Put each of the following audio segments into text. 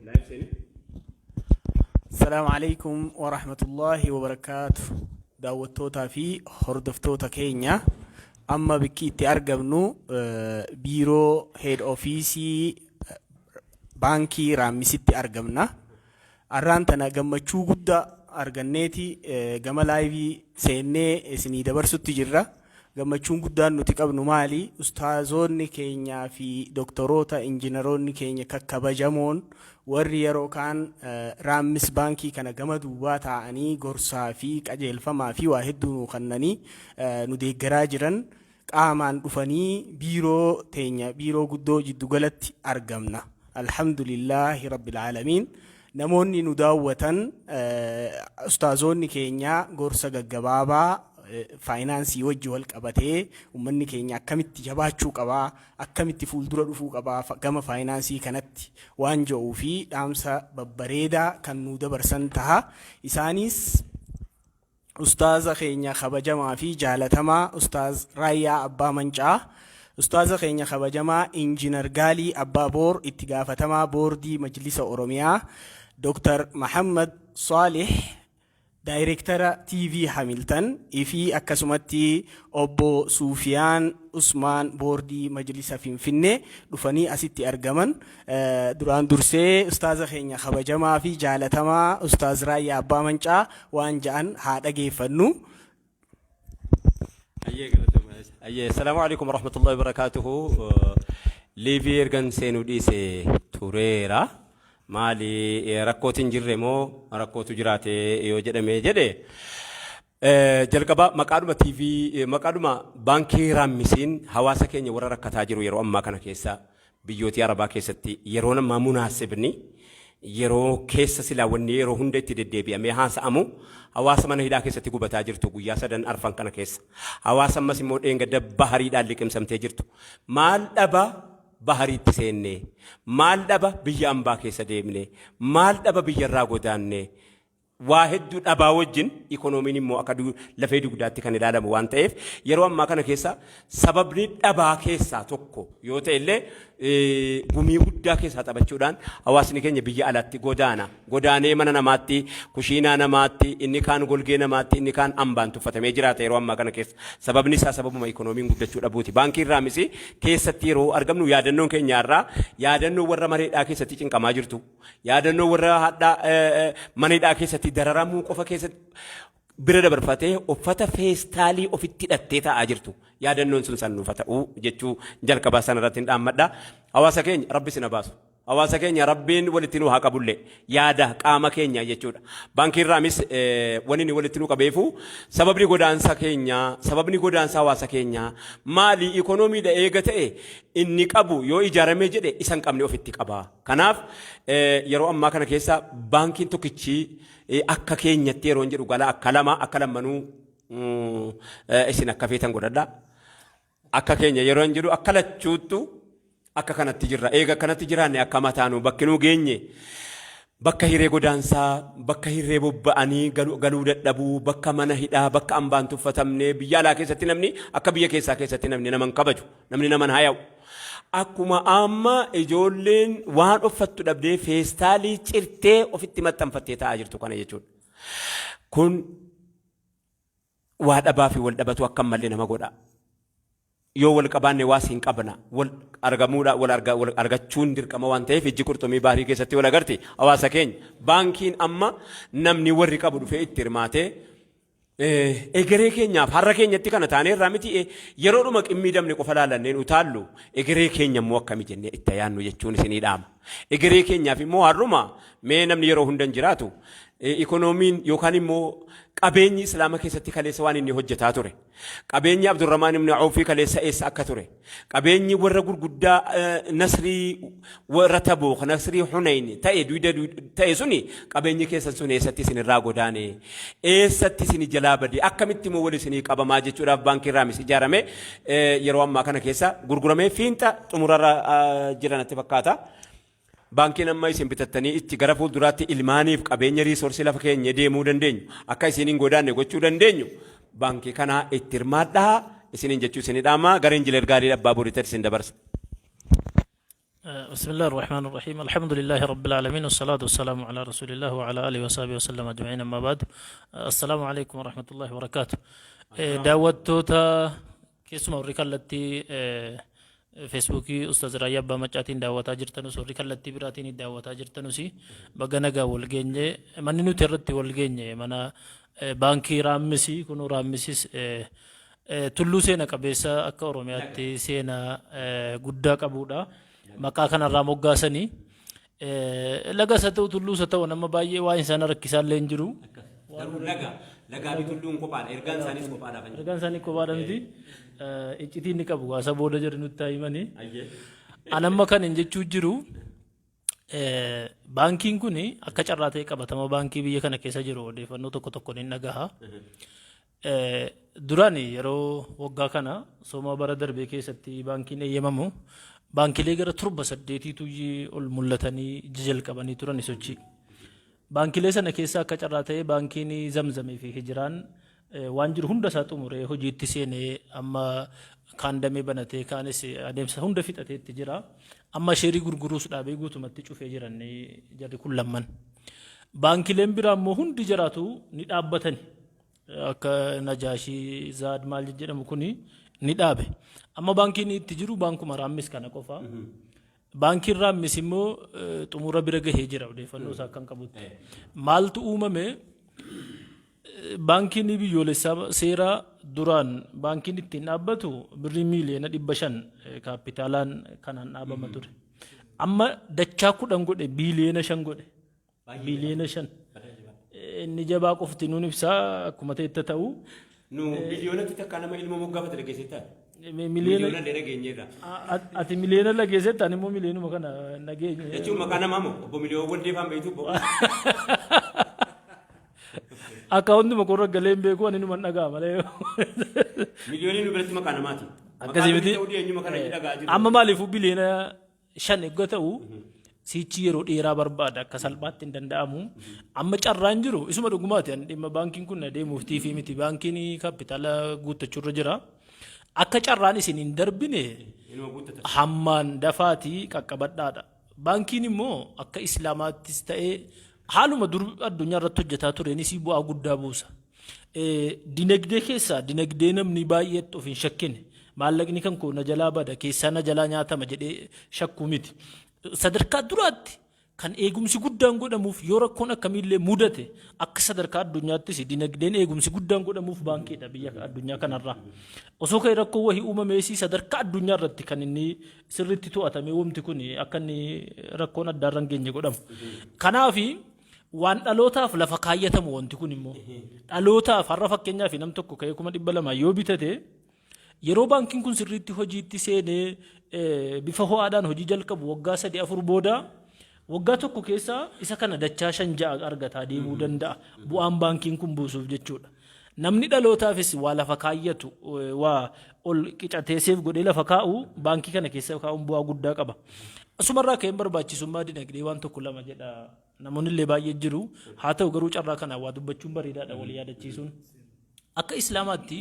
Live seeni. Salaamu alaikum wa rahmatullahi wa barakaatu. Daawwattootaa fi hordoftoota keenya, amma bikki itti argamnu biiroo head office baankii Raammisitti argamna. Arraan tana gammachuu guddaa arganneeti gama live seennee isinii dabarsutti jirra. Gammachuun guddaan nuti qabnu maali? Ustaazoonni keenyaa fi doktoroota, injiinaroonni keenya kakkabajamoon, warri yeroo kaan Raammis baankii kana gama duubaa taa'anii gorsaa fi qajeelfamaa fi waa hedduu nuu kennanii nu deeggaraa jiran qaamaan dhufanii biiroo teenya, biiroo guddoo jiddugalatti argamna. Alhamdulillaahi rabbil aalamiin. Namoonni nu daawwatan, ustaazoonni keenya gorsa gaggabaabaa faayinaansii wajji wal qabatee, uummanni keenya akkamitti jabaachuu qabaa, akkamitti fuuldura dhufuu qabaa gama faayinaansii kanatti waan jedhuu fi dhaamsa babbareedaa kan nu dabarsan taha. Isaanis ustaaza keenya kabajamaa fi jaalatamaa Ustaaz Raayyaa Abbaa Mancaa, ustaaza keenya kabajamaa Injiinar Gaalii Abbaa Boor, itti gaafatamaa boordii Majlisa Oromiyaa, Dr. Mahammad Saalih, daayireektara TV Hamilton fi akkasumatti obbo Suufiyaan Usmaan, boordii Majlisa Finfinnee dhufanii asitti argaman. Duraan dursee ustaaza keenya kabajamaa fi jaalatamaa Ustaaz Raayyaa Abbaa Mancaa waan ja'an haa dhageeffannu. Ayyee, galatooma. Ayyee, assalaamu alaikum warahmatullahi wabarakaatuhu. Live ergan seenuu dhiise tureera. Maali, rakkootiin jirre moo rakkootu jiraate yoo jedhame jedhe, jalqaba maqaadhuma TV, maqaadhuma baankii Raammisiin hawaasa keenya warra rakkataa jiru yeroo ammaa kana keessa biyyootii Arabaa keessatti, yeroo ammaa munaasibni yeroo keessa silaa wanni yeroo hunda itti deddeebi'amee haasa'amu hawaasa mana hidhaa keessatti gubataa jirtu guyyaa sadan arfan kana keessa. Hawaasa ammas immoo dheengadda bahariidhaan liqimsamtee jirtu. Maal dhaba bahariitti seenne? Maal dhaba biyya ambaa keessa deemne? Maal dhaba biyyarraa godaanne? Waa hedduu dhabaa wajjin ikoonomiin immoo akka lafee dugdaatti kan ilaalamu waan ta'eef, yeroo ammaa kana keessa sababni dhabaa keessaa tokko yoo ta'e illee gumii guddaa keessaa taphachuudhaan hawaasni keenya biyya alaatti godaana. Godaanee mana namaatti, kushiinaa namaatti, inni kaan golgee namaatti, inni kaan ambaan tuffatamee jiraata yeroo ammaa kana keessa. Sababni isaa sababuma ikoonomiin guddachuu dhabuuti. Baankiin Raamisi keessatti yeroo argamnu yaadannoon keenya irraa yaadannoo warra mana hidhaa keessatti cinqamaa jirtu. Yaadannoo warra hadhaa mana hidhaa keessatti dararamuu qofa keessatti bira dabarfatee uffata feestaalii ofitti hidhattee taa'aa jirtu. Yaadannoon sun san nuufa ta'uu jechuu jalqabaa sana irratti hin dhaammadha. Hawaasa keenya Rabbi sina baasu. Hawaasa keenya Rabbiin walitti nu haa qabullee yaada qaama keenya jechuudha. Baankiin Raamis wanni inni walitti nu qabeefu sababni godaansa keenya, sababni godaansa hawaasa keenyaa maali? Ikoonomiidha eega ta'e, inni qabu yoo ijaaramee jedhe isa hin qabne ofitti qaba. Kanaaf yeroo ammaa kana keessa baankiin tokkichi akka keenyatti yeroo hin jedhu gala akka lama akka lammanuu isin akka feetan godhadha. Akka keenya yeroo hin jedhu akka lachuuttu akka kanatti jirra. Eega akkanatti jiraanne akka mataanu bakki nuu geenye bakka hiree godaansaa, bakka hiree bobba'anii galuu dadhabuu, bakka mana hidhaa, bakka ambaan tuffatamne. Biyya alaa keessatti namni akka biyya keessaa keessatti namni nama hin kabaju, namni nama hin haya'u. Akkuma amma ijoolleen waan uffattu dhabdee feestaalii cirtee ofitti maxxanfattee taa'aa jirtu kana jechuudha. Kun waa dhabaa fi wal dhabatu akka malee nama godha. Yoo wal qabaanne waas hin qabna. Wal argamuudha, wal arga, wal argachuun dirqama waan ta'eef ijji qurxummii baarii keessatti wal agarti. Hawaasa keenya baankiin amma namni warri qabu dhufee itti hirmaatee egeree keenyaaf har'a keenyatti kana taanee irraa miti, yeroodhuma qimmiidamne qofa laalanneen utaallu, egeree keenya immoo akkami jennee itti yaannu jechuun isinii dhaama. Egeree keenyaaf immoo har'uma mee namni yeroo hunda hin jiraatu. Ikonoomiin yookaan immoo qabeenyi Islaama keessatti kaleessa waan inni hojjetaa ture. Qabeenyi Abdurrahmaan ibn Awfii kaleessa eessa akka ture. Qabeenyi warra gurguddaa nasrii warra Tabuuk, nasrii Hunayn ta'e duyda ta'e suni, qabeenyi keessan sun eessatti isin irraa godaane, eessatti isin jalaa bade, akkamitti immoo wal isinii qabamaa jechuudhaaf baankiin Raamis ijaarame yeroo ammaa kana keessa gurguramee fiinxa xumurarra jira natti fakkaata. Baankiin amma isin bitattanii itti gara fuulduraatti ilmaaniif qabeenya resource lafa keenya deemuu dandeenyu, akka isin hin godaanne gochuu dandeenyu, baankii kana itti hirmaadhaa isiniin jechuu isinii dhaama. Gara Injiinar Gaalii Abbaa Boriitti isin dabarsa. بسم الله الرحمن الرحيم الحمد لله رب العالمين والصلاة والسلام على رسول الله وعلى آله وصحبه وسلم أجمعين أما بعد السلام عليكم ورحمة الله وبركاته. Daawwattoota keessumaa warri kallattii Feesbuukii Ustaaz Raayyaa Abbaa Maccaatiin daawwataa jirtanus, warri kallattii biraatiin daawwataa jirtanus, baga nagaa wal geenye. Manni nuti irratti wal geenye mana baankii Raammisii. Kunuu Raammisis tulluu seena qabeessa akka Oromiyaatti seenaa guddaa qabudha. Maqaa kanarraa moggaasanii laga isa ta'u tulluu isa ta'u nama baay'ee waa'een isaanii rakkisaa illee hin jiru. Garuu laga lagaa fi tulluun kophaadha. Ergaan isaaniis kophaadha kan jedhu. Ergaan isaanii kophaadha miti. Iccitii inni qabu gaasa booda jedhu nutti haa himanii. An amma kan hin jechuu jiru, baankiin kun akka carraa ta'e qabatama baankii biyya kana keessa jiru odeeffannoo tokko tokkoon hin dhagaha. Duraan yeroo waggaa kana sooma bara darbee keessatti baankiin eeyyamamu baankilee gara torba saddeetiitu ol mul'atanii ija jalqabanii turan sochii. Baankilee sana keessa akka carraa ta'e baankiin Zamzamii fi Hijiraan waan jiru hunda isaa xumuree hojiitti seenee, amma kaan damee banatee, kaanis adeemsa hunda fixatee itti jira. Amma sheerii gurguruus dhaabee guutumatti cufee jiran jarri kun lamman. Baankileen biraa immoo hundi jiraatu ni dhaabbatani. Akka Najaashii, Zaad maal jedhamu kuni ni dhaabe. Amma baankiin itti jiru baankuma Raammis kana qofa. Baankiin Raammis immoo xumura bira gahee jira odeeffannoo isaa akkan qabutti. Maaltu uumame? Baankiin biyyoolessaa seera duraan baankiin ittiin dhaabbatu birrii miiliyoona 500 kaappitaalaan kanaan dhaabama ture. Amma dachaa 10 godhe, biiliyoona 5 godhe. Biiliyoona 5. Inni jabaa qofti nuun ibsaa akkuma ta'etti ta'u. Nu biliyoonatti takka nama ilma moggaafate dhageessettaa? Miliyoona Miliyoona illee dhageenyeerra. Ati miliyoona dhageessetta, ani immoo miliyoonuma kana dhageenye. Jechuun maqaa namaa moo obbo Miliyoon Waldee faan beektu obbo? Akka hunduma korra galee hin beeku, ani numan dhagaa malee. Miliyooniin nu biratti maqaa namaati. Akkasii miti. Ta'uu eenyuma kana dhagaa jiru. Amma maaliifuu biliyoona 5 eegga ta'u siichi yeroo dheeraa barbaada, akka salphaatti hin danda'amu. Amma carraan jiru isuma dhugumaati, ani dhimma baankiin kun adeemuuf tiifii miti, baankiin kaapitaala guuttachuurra jira. Akka carraan isin hin darbine Inuma guuttata. hammaan dafaatii qaqqabadhaadha. Baankiin immoo akka islaamaattis ta'ee haaluma dur addunyaa irratti hojjetaa tureenis bu'aa guddaa buusa. Dinagdee keessaa dinagdee namni baay'eetti of hin shakkine, maallaqni kan koo na jalaa bada, keessaa na jalaa nyaatama jedhee shakkuu miti. Sadarkaa duraatti kan eegumsi guddaan godhamuuf, yoo rakkoon akkamiillee mudate akka sadarkaa addunyaattis dinagdeen eegumsi guddaan godhamuuf baankiidha biyya addunyaa kanarraa. Osoo kan rakkoo wahii uumamees sadarkaa addunyaa irratti kan inni sirriitti to'atamee wanti kun akka inni rakkoon addaarra hin geenye godhamu. Kanaafi waan dhalootaaf lafa kaayyatamu wanti kun immoo dhalootaaf. Har'a fakkeenyaaf nam tokko ka'ee 200,000 yoo bitate, yeroo baankiin kun sirriitti hojiitti seenee bifa ho'aadhaan hojii jalqabu waggaa 3 4 booda, waggaa tokko keessa isa kana dachaa shan ja'a argataa deemuu danda'a bu'aan baankiin kun buusuuf jechuudha. Namni dhalootaafis waa lafa kaayyatu, waa ol qicatee seef godhee lafa kaa'u, baankii kana keessa kaa'uun bu'aa guddaa qaba. Asumarraa ka'een barbaachisummaa dinagdee waan tokko lama jedha. Namoonni illee baay'ee jiru. Haa ta'u garuu carraa kanaan waa dubbachuun bareedaadha, walii yaadachiisuun. Akka islaamaatti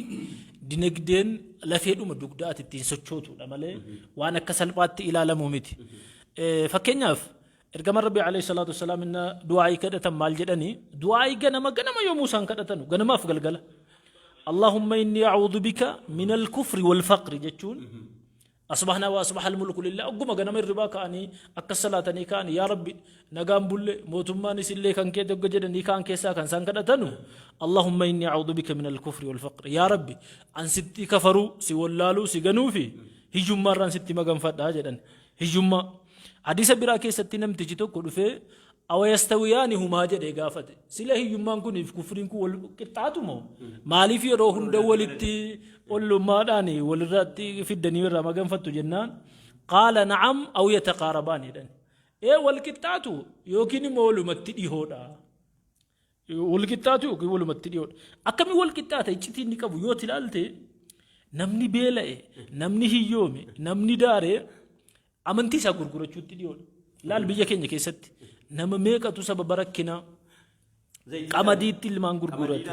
dinagdeen lafeedhuma dugdaa ati ittiin sochootudha malee waan akka salphaatti ilaalamu miti. Fakkeenyaaf ergamaan Rabbii alayhi salaatu wassalaam inna du'aa'ii kadhatan maal jedhanii? Du'aa'ii ganama ganama yommuu isaan kadhatanu, ganamaaf galgala. Allahumma inni a'uudhu bika min al-kufri wal faqri jechuun, asbahnaa wa asbaha al-mulku lillah. Ogguma ganama hirribaa ka'anii akka salaatanii ka'anii, yaa Rabbi nagaan bulle, mootummaanis illee kan keeti hogga jedhanii ka'an keessaa kan isaan kadhatanu, Allahumma inni a'uudhu bika min al-kufri wal faqri, yaa Rabbi an sitti kafaruu, si wallaaluu, si ganuu fi hiyyummaa irraan sitti maganfadha jedhan. Hiyyummaa hadiisa biraa keessatti namtichi tokko dhufee, awayastawiyaani humaa jedhee gaafate. Sila hiyyummaan kuniif kufriin kun wal qixxaatu moo maaliif yeroo hunda walitti ollummaadhaan walirratti fiddanii irraa maganfattu jennaan, qaala na'am aw yataqaarabaan jedhan. Ee, wal qixxaatu yookiin immoo walumatti dhihoodha. Wal qixxaatu yookiin walumatti dhihoodha. Akkamiin wal qixxaata? Iccitii inni qabu yoo ilaalte, namni beela'e, namni hiyyoome, namni daare amantii isaa gurgurachuutti dhiyoodha. Laal, biyya keenya keessatti nama meeqatu sababa rakkinaa qamadiitti ilmaan gurgurate,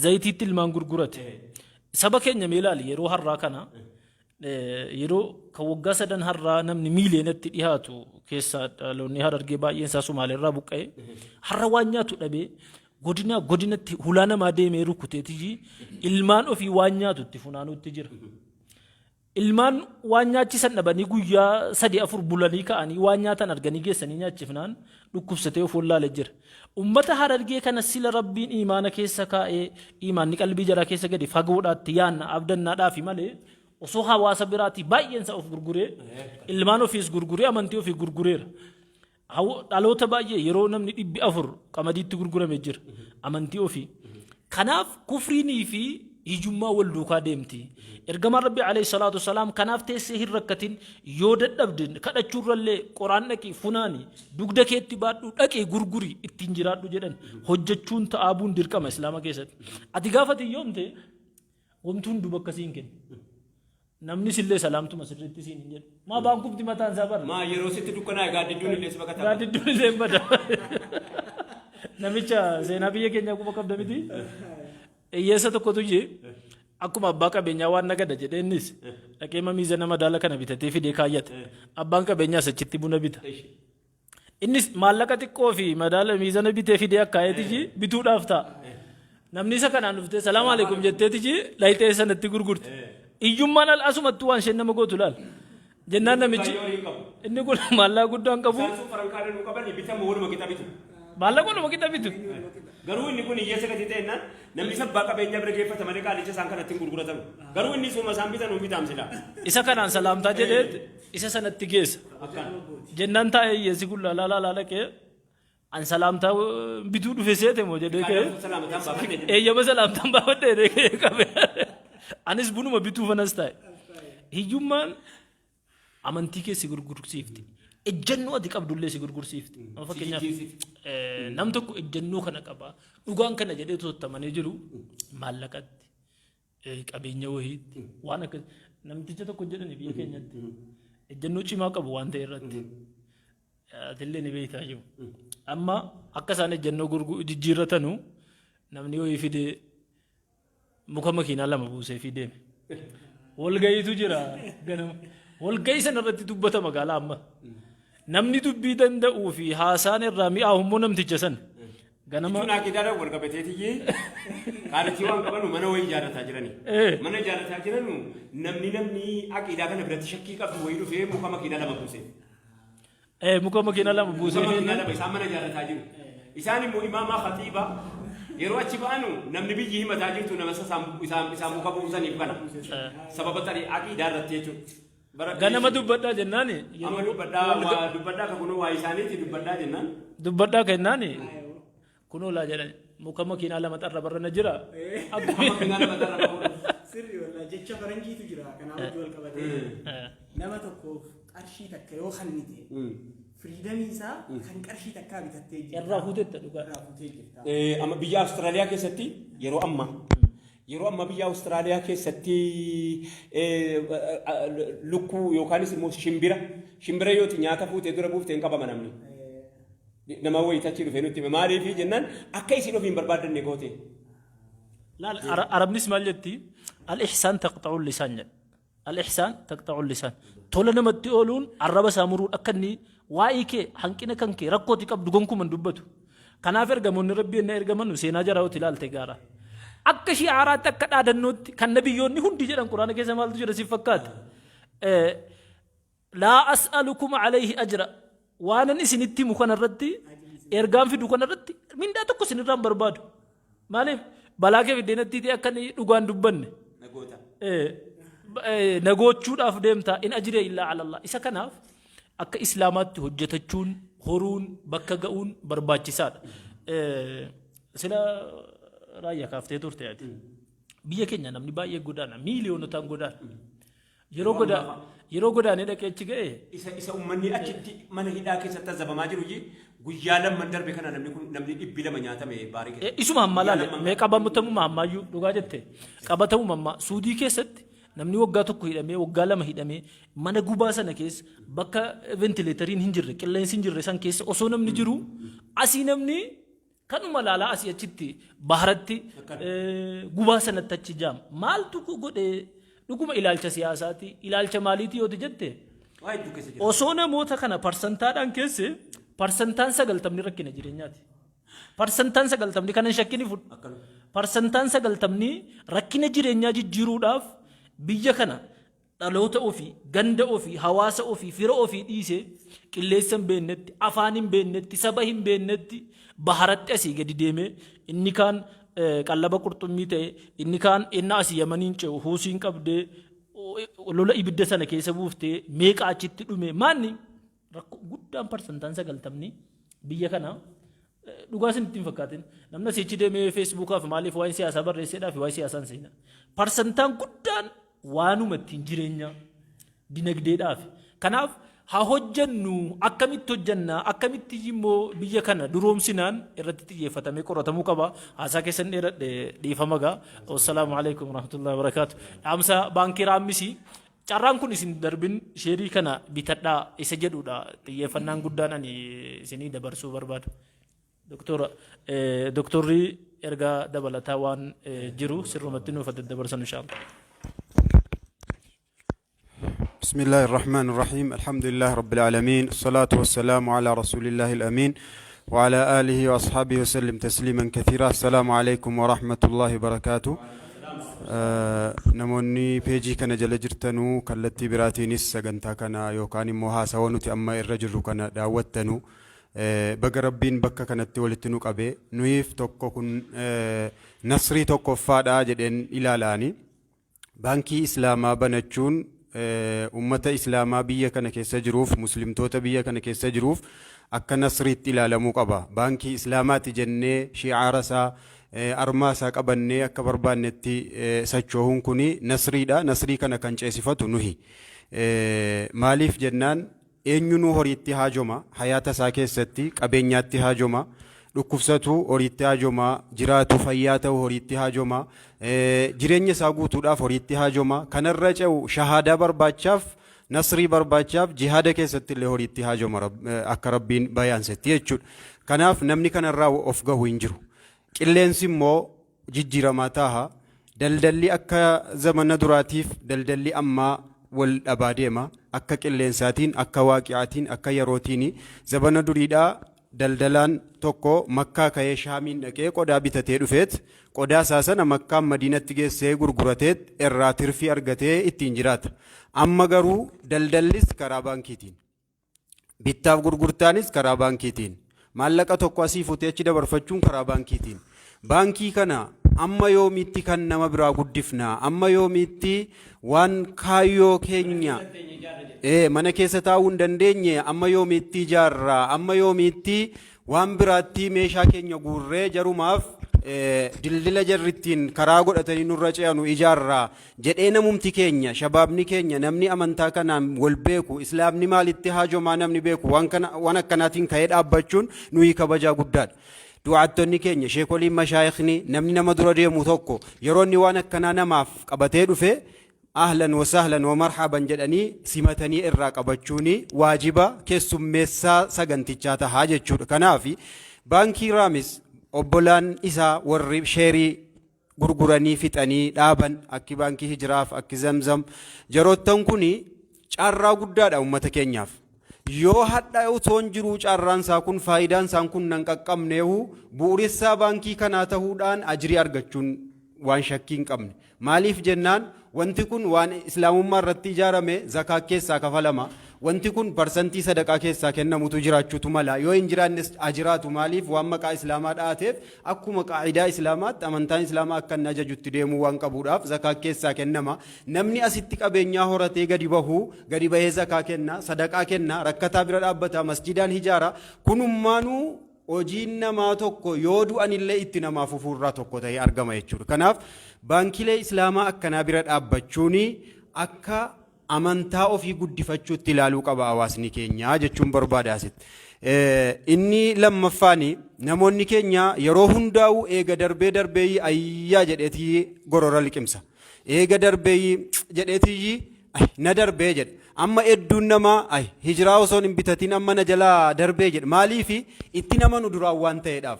zayitiitti ilmaan gurgurate. Saba keenya mee ilaali, yeroo har'aa kana Yeroo kan waggaa sadan har'aa namni miiliyoonatti dhihaatu keessaa dhaloonni Harargee baay'een isaa Somaaleerraa buqqa'e har'a waan nyaatu dhabee godinaa godinatti hulaa namaa deemee rukuteetiyyi ilmaan ofii waan nyaatu itti funaanuutti jira. Ilmaan waan nyaachisan dhabanii guyyaa sadii afur bulanii ka'anii waan nyaatan arganii geessanii nyaachifnaan dhukkubsatee of wallaale jira. Ummata Harargee kana sila Rabbiin iimaana keessa kaa'ee iimaanni qalbii jaraa keessa gadi fagoodhaatti yaanna abdannaadhaafi malee osoo hawaasa biraatii baay'een isaa of gurguree ilmaan ofiis gurguree amantii ofii gurgureera. Dhaloota baay'ee yeroo namni 400 qamadiitti gurgurame jira amantii ofii. Kanaaf kufriinii fi hiyyummaa wal duukaa deemti. Ergamaan Rabbii alayhi salaatu wasalaam kanaaf teessee hin rakkatin, yoo dadhabde kadhachuurrallee qoraan dhaqii funaani, dugda keetti baadhu dhaqii gurguri ittiin jiraadhu jedhan. Hojjechuun ta'aabuun dirqama Islaama keessatti. Ati gaafa hiyyoomte wamti hunduu bakka siin kennu. Namni sillee salaamtuma sirriitti siin hin jedhu. Maa baankumti mataan isaa bara. Maa yeroo sitti dukkanaa'e gaaddidduun illee si baqata. Gaaddidduun illee hin bada. Namicha seenaa biyya keenyaa quba qabda miti. Hiyyeessa tokkotu jee akkuma abbaa qabeenyaa waan nagada jedhee innis dhaqee miizana madaala kana bitatee fidee kaayyate. Abbaan qabeenyaas achitti buna bita. Innis maallaqa xiqqoo fi madaala miizana bitee fidee akkaa'eetiji bituudhaaf ta'a. Namni isa kanaan dhuftee salaam alaikum jetteetiji layxee sanatti gurgurte. Iyyummaan al asumattuu waan isheen nama gootu laal. Jennaan namichi inni kun maallaqa guddaa hin qabu. Isaan sun farankaa danuu qabani bitamu waluma qixa bitu. Maallaqa waluma qixa bitu. Garuu inni kun hiyyeessa gatii ta'ennaan namni isa abbaa qabeenyaa bira geeffata malee qaalicha isaan kanatti hin gurguratamu. Garuu inni suma isaan bitan hin bitaam silaa. Isa kanaan salaamtaa jedheet isa sanatti geessa. Jennaan taa'ee hiyyeessi kun laalaa laalaa dhaqee an salaamtaa bituu dhufe seete moo jedhee ka'ee Salaamataan baafadhe jedhe. Eeyyama salaamtaan baafadhe jedhee ka'ee qabe. Anis bunuma bituu fanas taa'e. Hiyyummaan amantii kee si gurgursiifti. Ejjennoo ati qabdullee si gurgursiifti. Amma fakkeenyaaf nam tokko ejjennoo kana qaba. Dhugaan kana jedhee tottamanii jiru maallaqatti, qabeenya wayiitti waan akkas namticha tokko jedhani biyya keenyatti ejjennoo cimaa qabu waan ta'e irratti. Atillee ni beektaa jiru. Amma akka isaan ejjennoo jijjiirratanu namni wayii fidee muka makiinaa lama buusee fi deeme. Walga'iitu jira ganama. Walga'ii sana irratti dubbata magaalaa amma. Namni dubbii danda'uu fi haasaan irraa mi'aahu immoo namticha sana. Ganama Jechuun aqiidaadhaan wal qabateetiyyi qaalichi waan qabanu mana wayii ijaarrataa jirani. Mana ijaarrataa jiranu namni aqiidaa kana biratti shakkii qabdu wayii dhufee muka makiinaa lama buuse. Muka makiinaa lama buusee Muka makiinaa lama isaan mana ijaarrataa jiru. Isaan immoo imaamaa khatiiba yeroo achi ba'anu namni biyyi himataa jirtu nama isa isaan muka buusaniif kana. Sababa tarii aqiidaa irratti jechuudha. Bara Ganama dubbadhaa jennaani Amma dubbadhaa waa dubbadhaa ka kunoo waa isaaniiti dubbadhaa jennaan. Dubbadhaa kennaani kunoo laa jedhan muka makiinaa lama xarra barrana jira. Muka makiinaa lama xarra barrana. Sirri wallaahi jecha faranjiitu jira kanaa wajji wal qabatee nama tokkoof qarshii takka yoo kennite freedomii isaa kan qarshii takkaa bitattee jirta. Irraa fuutetta dhugaa. Irraa fuutee jirta. Amma biyya Awustiraaliyaa keessatti yeroo ammaa biyya Awustiraaliyaa keessatti lukkuu yookaanis immoo shimbira yooti nyaata fuutee dura buuftee hin qabama namni. Nama wayii achi dhufee nutti hime maaliif jennaan akka isin ofii hin barbaaddanne goote. Laal Arabnis maal jetti? Al-ihsaan taqxa'u lisaan jedha. Al-ihsaan taqxa'u lisaan. Tola namatti ooluun arraba isaa muruun akka inni waa'ee kee hanqina kan kee rakkooti qabdu gonkuman dubbatu. Kanaaf ergamoonni Rabbii inni ergaman seenaa jaraa yoo ilaalte gaara. Akka shi'aaraatti akka dhaadannootti kan nabiyyoonni hundi jedhan Quraana keessa maaltu jira siif fakkaata? Laa as'alukum alayhi ajra. Waanan isinitti himu kanarratti ergaan fidu kanarratti mindaa tokko isinirraa hin barbaadu. Maaliif balaa kee fiddeenatti ta'e akka inni dhugaan dubbanne. Nagoota. Nagoochuudhaaf deemta in ajriya illaa ala Allah. Isa kanaaf akka islaamaatti hojjetachuun horuun bakka ga'uun barbaachisaadha. Sila raayyaa kaaftee turte ati. Biyya keenya namni baay'ee godaana miiliyoonotaan godaana. Yeroo godaanee dhaqee achi ga'e Isa uummanni achitti mana hidhaa keessatti azabamaa jiru guyyaa lamman darbe kana namni kun namni 200 nyaatame baarii keessatti. Isuma ammaa laale mee qabatamuma ammaayyuu dhugaa jette qabatamuma ammaa Suudii keessatti namni waggaa tokko hidhamee waggaa lama hidhamee mana gubaa sana keessa bakka ventilatoriin hin jirre qilleensi hin jirre san keessa osoo namni jiru asii namni kanuma laalaa asii achitti baharatti gubaa sanatti achi jaama maaltu godhe Dhuguma ilaalcha siyaasaati, ilaalcha maaliiti yooti jette Waa hedduu keessa jira. Osoo namoota kana parsantaadhaan keesse parsantaan 90ni rakkina jireenyaati. Parsantaan 90ni kanan shakkini fudhu. Parsantaan 90ni rakkina jireenyaa jijjiiruudhaaf biyya kana dhaloota ofii, ganda ofii, hawaasa ofii, fira ofii dhiisee qilleensa hin beeknetti, afaan hin beeknetti, saba hin beeknetti baharatti asii gadi deemee inni kaan qallaba qurxummii ta'e, inni kaan inni asii Yamaniin ce'u huusiin qabdee lola ibidda sana keessa buuftee meeqa achitti dhume maanni rakkoo guddaan parsantaan 90ni biyya kana dhugaa isinitti hin fakkaatin. Namni asichi deemee Feesbuukaaf maaliif waa'ee siyaasaa barreesseedhaaf waa'ee siyaasaan seena. Parsantaan guddaan waanuma ittiin jireenya dinagdeedhaaf. Kanaaf haa hojjannu, akkamitti hojjanna, akkamitti immoo biyya kana duroomsinaan irratti xiyyeeffatamee qoratamuu qaba. Haasaa keessan dheeradhe, dhiifama gaa. Wassalaamu alaikum warahmatullahi wabarakaatu. Dhaamsa baankii Raammisii, carraan kun isin darbin, sheerii kana bitadhaa isa jedhudha xiyyeeffannaan guddaan ani isinii dabarsuu barbaadu. Doktora, doktorri ergaa dabalataa waan jiru sirrumatti nuuf daddabarsan inshaallah. بسم الله الرحمن الرحيم، الحمد لله رب العالمين، الصلاة والسلام على رسول الله الأمين وعلى آله وأصحابه وسلم تسليما كثيرا. السلام عليكم ورحمة الله وبركاته. Namoonni peejii kana jala jirtanuu, kallattii biraatiinis sagantaa kana yookaan immoo haasawaa nuti amma irra jirru kana daawwattanuu, baga Rabbiin bakka kanatti walitti nu qabe. Nuyiif tokko kun nasrii tokkoffaadha jedheen ilaalaani. Baankii Islaamaa banachuun ummata Islaamaa biyya kana keessa jiruuf, muslimtoota biyya kana keessa jiruuf akka nasriitti ilaalamuu qaba. Baankii Islaamaati jennee shi'aara isaa, armaa isaa qabannee akka barbaannetti sochoohuun kun nasriidha. Nasrii kana kan ceesifatu nuhi. Maaliif jennaan, eenyunuu horiitti haajoma, hayaata isaa keessatti qabeenyaatti haajoma. Dhukkubsatu horiitti haajoma, jiraatu fayyaa ta'u horiitti haajoma, jireenya isaa guutuudhaaf horiitti haajoma. Kanarra ce'u shahaadaa barbaachaaf, nasrii barbaachaaf, jihaada keessatti illee horiitti haajoma akka Rabbiin bayaansetti jechuudha. Kanaaf namni kanarraa of gahu hin jiru. Qilleensi immoo jijjiiramaa taaha. Daldalli akka zamana duraatiif daldalli ammaa wal dhabaa deema. Akka qilleensaatiin, akka waaqi'aatiin, akka yerootiin. Zamana duriidhaa daldalaan tokko Makkaa ka'ee Shaamiin dhaqee qodaa bitatee dhufeet qodaa isaa sana Makkaan Madiinatti geessee gurgurateet irraa tirfii argatee ittiin jiraata. Amma garuu daldallis karaa baankiitiin. Bittaaf gurgurtaanis karaa baankiitiin. Maallaqa tokko asii fuutee achi dabarfachuun karaa baankiitiin. Baankii kana amma yoomiitti kan nama biraa guddifna? Amma yoomiitti waan kaayyoo keenya mana keessa taa'uu hin dandeenye amma yoomiitti ijaarraa? Amma yoomiitti waan biraatti meeshaa keenya guurree jarumaaf dildila jarri ittiin karaa godhatanii nurra ce'anu ijaarraa jedhee namumti keenya, shabaabni keenya, namni amantaa kanaan wal beeku, Islaamni maalitti haajomaa namni beeku, waan kana waan akkanaatiin ka'ee dhaabbachuun nuyi kabajaa guddaadha. Du'aattonni keenya, sheekoliin, mashaayikni, namni nama dura deemu tokko yeroo inni waan akkanaa namaaf qabatee dhufe ahlan wa sahlan wa marhaban jedhanii simatanii irraa qabachuun waajiba keessummeessaa sagantichaa tahaa jechuudha. Kanaaf baankii Raamis obbolaan isaa warri sheerii gurguranii fixanii dhaaban, akki baankii Hijiraaf, akki Zamzam, jaroottan kuni carraa guddaadha uummata keenyaaf. Yoo hadha utoon jiruu carraan isaa kun, faayidaan isaan kun nan qaqqabneehu, bu'uuressaa baankii kanaa ta'uudhaan ajirii argachuun waan shakkii hin qabne. Maaliif jennaan, wanti kun waan Islaamummaa irratti ijaarame, zakaa keessaa kafalama. Wanti kun parsantii sadaqaa keessaa kennamutu jiraachuutu mala. Yoo hin jiraannes ajiraatu, maaliif waan maqaa Islaamaa dha'ateef akkuma qaa'idaa Islaamaatti amantaan Islaamaa akka inni ajajutti deemuu waan qabuudhaaf zakaa keessaa kennama. Namni asitti qabeenyaa horatee gadi bahu gadi bahee zakaa kenna, sadaqaa kenna, rakkataa bira dhaabbata, masjidaan ijaara. Kunummaanuu hojiin namaa tokko yoo du'anillee itti namaa fufuurraa tokko ta'ee argama jechuudha. Kanaaf baankilee Islaamaa akkanaa bira dhaabbachuun akka amantaa ofii guddifachuutti ilaaluu qaba hawaasni keenya jechuun barbaada asitti. Inni lammaffaani, namoonni keenya yeroo hundaa'u eega darbee darbee ayyaa jedheetii gorora liqimsa. Eega darbee jedheetii na darbee jedha. Amma hedduun namaa ay Hijiraa osoo hin bitatiin amma na jalaa darbee jedha. Maaliifi itti nama nu duraan waan ta'eedhaaf.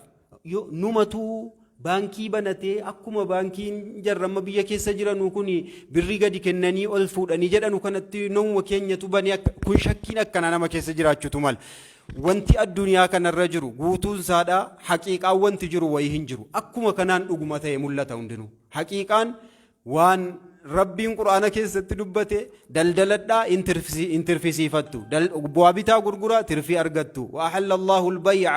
Numatu Baankii banatee akkuma baankiin jarramma biyya keessa jiranuu kun birrii gadi kennanii ol fuudhanii jedhanu kanatti namuma keenyatu banee, kun shakkiin akkanaa nama keessa jiraachuutu mala. Wanti addunyaa kanarra jiru guutuun isaadhaa haqiiqaan wanti jiru wayii hin jiru. Akkuma kanaan dhuguma ta'e mul'ata hundinuu. Haqiiqaan waan Rabbiin Qur'aana keessatti dubbate, daldaladhaa hin tirfisiifattu. Bu'aa bitaa gurguraa tirfii argattu. وأحل الله البيع,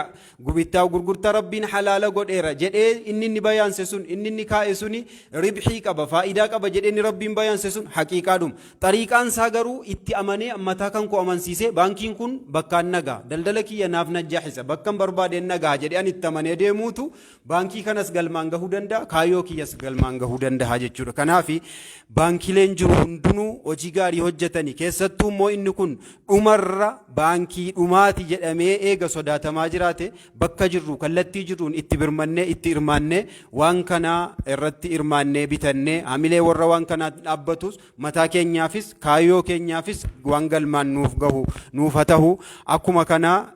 bittaa gurgurtaa Rabbiin halaala godheera jedhee inni inni bayaanse sun, inni inni kaa'e suni ribxii qaba, faayidaa qaba jedhee inni Rabbiin bayaanse sun haqiiqaadhuma. Xariiqaan isaa garuu itti amanee mataa kan koo amansiisee, baankiin kun bakkaan nagaa daldala kiyya naaf najjaaxisa, bakkan barbaadeen nagaa jedhee ani itti amanee deemuutu baankii kanas galmaan gahuu danda'a, kaayyoo kiyyas galmaan gahuu danda'a jechuudha. Kanaaf baankileen jiru hundinuu hojii gaarii hojjetanii, keessattuu immoo inni kun dhumarra baankii dhumaati jedhamee eega sodaatamaa jiraate, bakka jirru kallattii jirruun itti birmannee, itti hirmaannee, waan kanaa irratti hirmaannee bitannee, hamilee warra waan kanaa dhaabbatus mataa keenyaafis kaayyoo keenyaafis waan galmaan nuuf gahu nuuf haa ta'u. Akkuma kana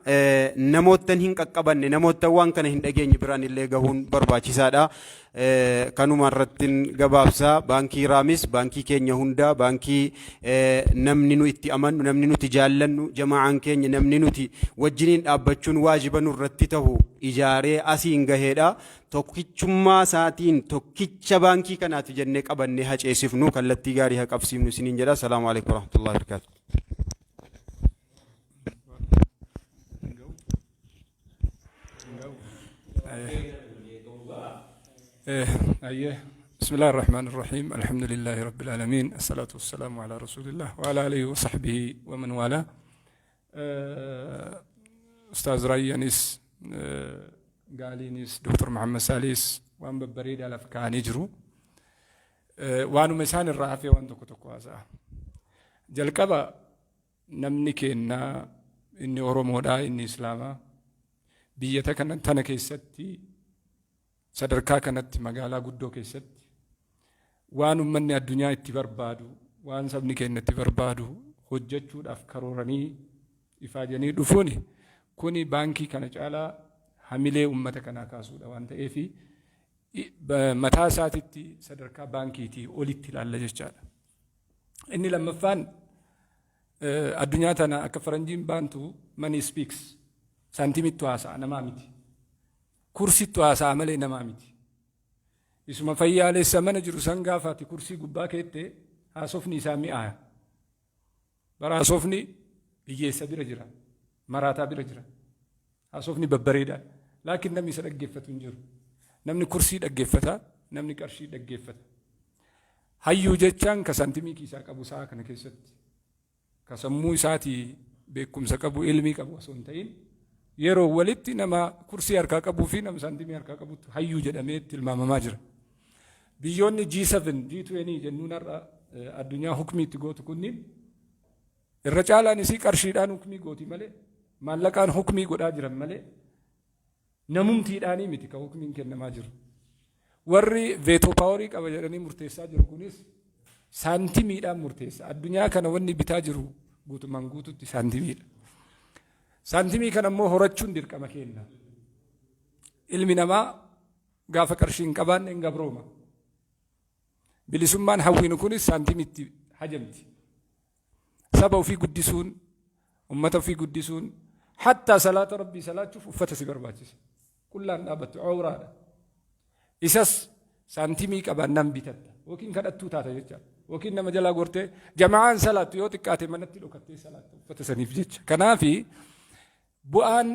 namoottan hin qaqqabanne, namoottan waan kana hin dhageenye biraan illee gahuun barbaachisaadha. Kanuma irrattin gabaabsaa. Baankii Raamis, baankii keenya hundaa, baankii namni nu itti amannu, namni nuti jaallannu, jamaa'aan keenya, namni nuti wajjiniin dhaabbachuun waajiba nurratti ta'u ijaaree asiin gaheedha. Tokkichummaa isaatiin tokkicha baankii kanaati jennee qabannee haceesifnu, kallattii gaarii haa qabsiifnu isiniin jedha. السلام عليكم ورحمة الله وبركاته. أيه، بسم الله الرحمن الرحيم، الحمد لله رب العالمين، الصلاة والسلام على رسول الله وعلى آله وصحبه ومن والاه. أستاذ ريانيس قالينيس دكتور محمد ساليس waan babbareedaa lafa kaa'anii jiru. Waanuma isaan irraa hafee waan tokko tokko haasa'a. Jalqaba namni kennaa inni Oromoodhaa, inni Islaamaa, biyya tana keessatti, sadarkaa kanatti, magaalaa guddoo keessatti waan uummanni addunyaa itti barbaadu, waan sabni keenya itti barbaadu hojjechuudhaaf karooranii ifaajanii dhufuuni kuni baankii kana caalaa hamilee uummata kanaa kaasuudha waan ta'eefi mataa isaatitti sadarkaa baankiitii olitti ilaalla jechaadha. Inni lammaffaan, addunyaa tana akka faranjiin baantu, money speaks, saantimittu haasa'a, namaa miti. Kursittu haasa'a malee namaa miti. Isuma fayyaalessa mana jiru san gaafaati kursii gubbaa keette haasofni isaa mi'aaya. Bara haasofni hiyyeessa bira jira. Maraataa bira jira. Haasofni babbareedaan. Laakiin namni isa dhaggeeffatu hin jiru. Namni kursii dhaggeeffata, namni qarshii dhaggeeffata. Hayyuu jechaan ka saantimii kiisaa qabu sa'a kana keessatti. Ka sammuu isaatii beekumsa qabu, ilmii qabu osoo hin ta'in, yeroo walitti nama kursii harkaa qabuu fi nama saantimii harkaa qabutti hayyuu jedhamee tilmaamamaa jira. Biyyoonni G7, G20 jennuun har'a addunyaa hukmiitti gootu kunniin irra caalaan isii qarshiidhaan hukmii gooti malee, maallaqaan hukmii godhaa jiran malee, namumtiidhaanii miti ka hukmiin kennamaa jiru. Warri veto power qaba jedhanii murteessaa jiru kunis saantimiidhaan murteessa. Addunyaa kana wanni bitaa jiru guutumaan guututti saantimiidha. Saantimii kana immoo horachuun dirqama kenna. Ilmi namaa gaafa qarshii hin qabaanne hin gabrooma. Bilisummaan hawwinu kunis saantimitti hajamti. Saba ofii guddisuun, ummata ofii guddisuun, hattaa salaata Rabbii salaachuuf uffata si barbaachisa. Qullaan dhaabbattu awraadha. Isas saantimii qabaannaan bitatta. Yookiin kadhattuu taata jechaadha. Yookiin nama jalaa gortee jama'aan salaattu, yoo xiqqaate manatti dhokattee salaatta uffata saniif jecha. Kanaafi bu'aan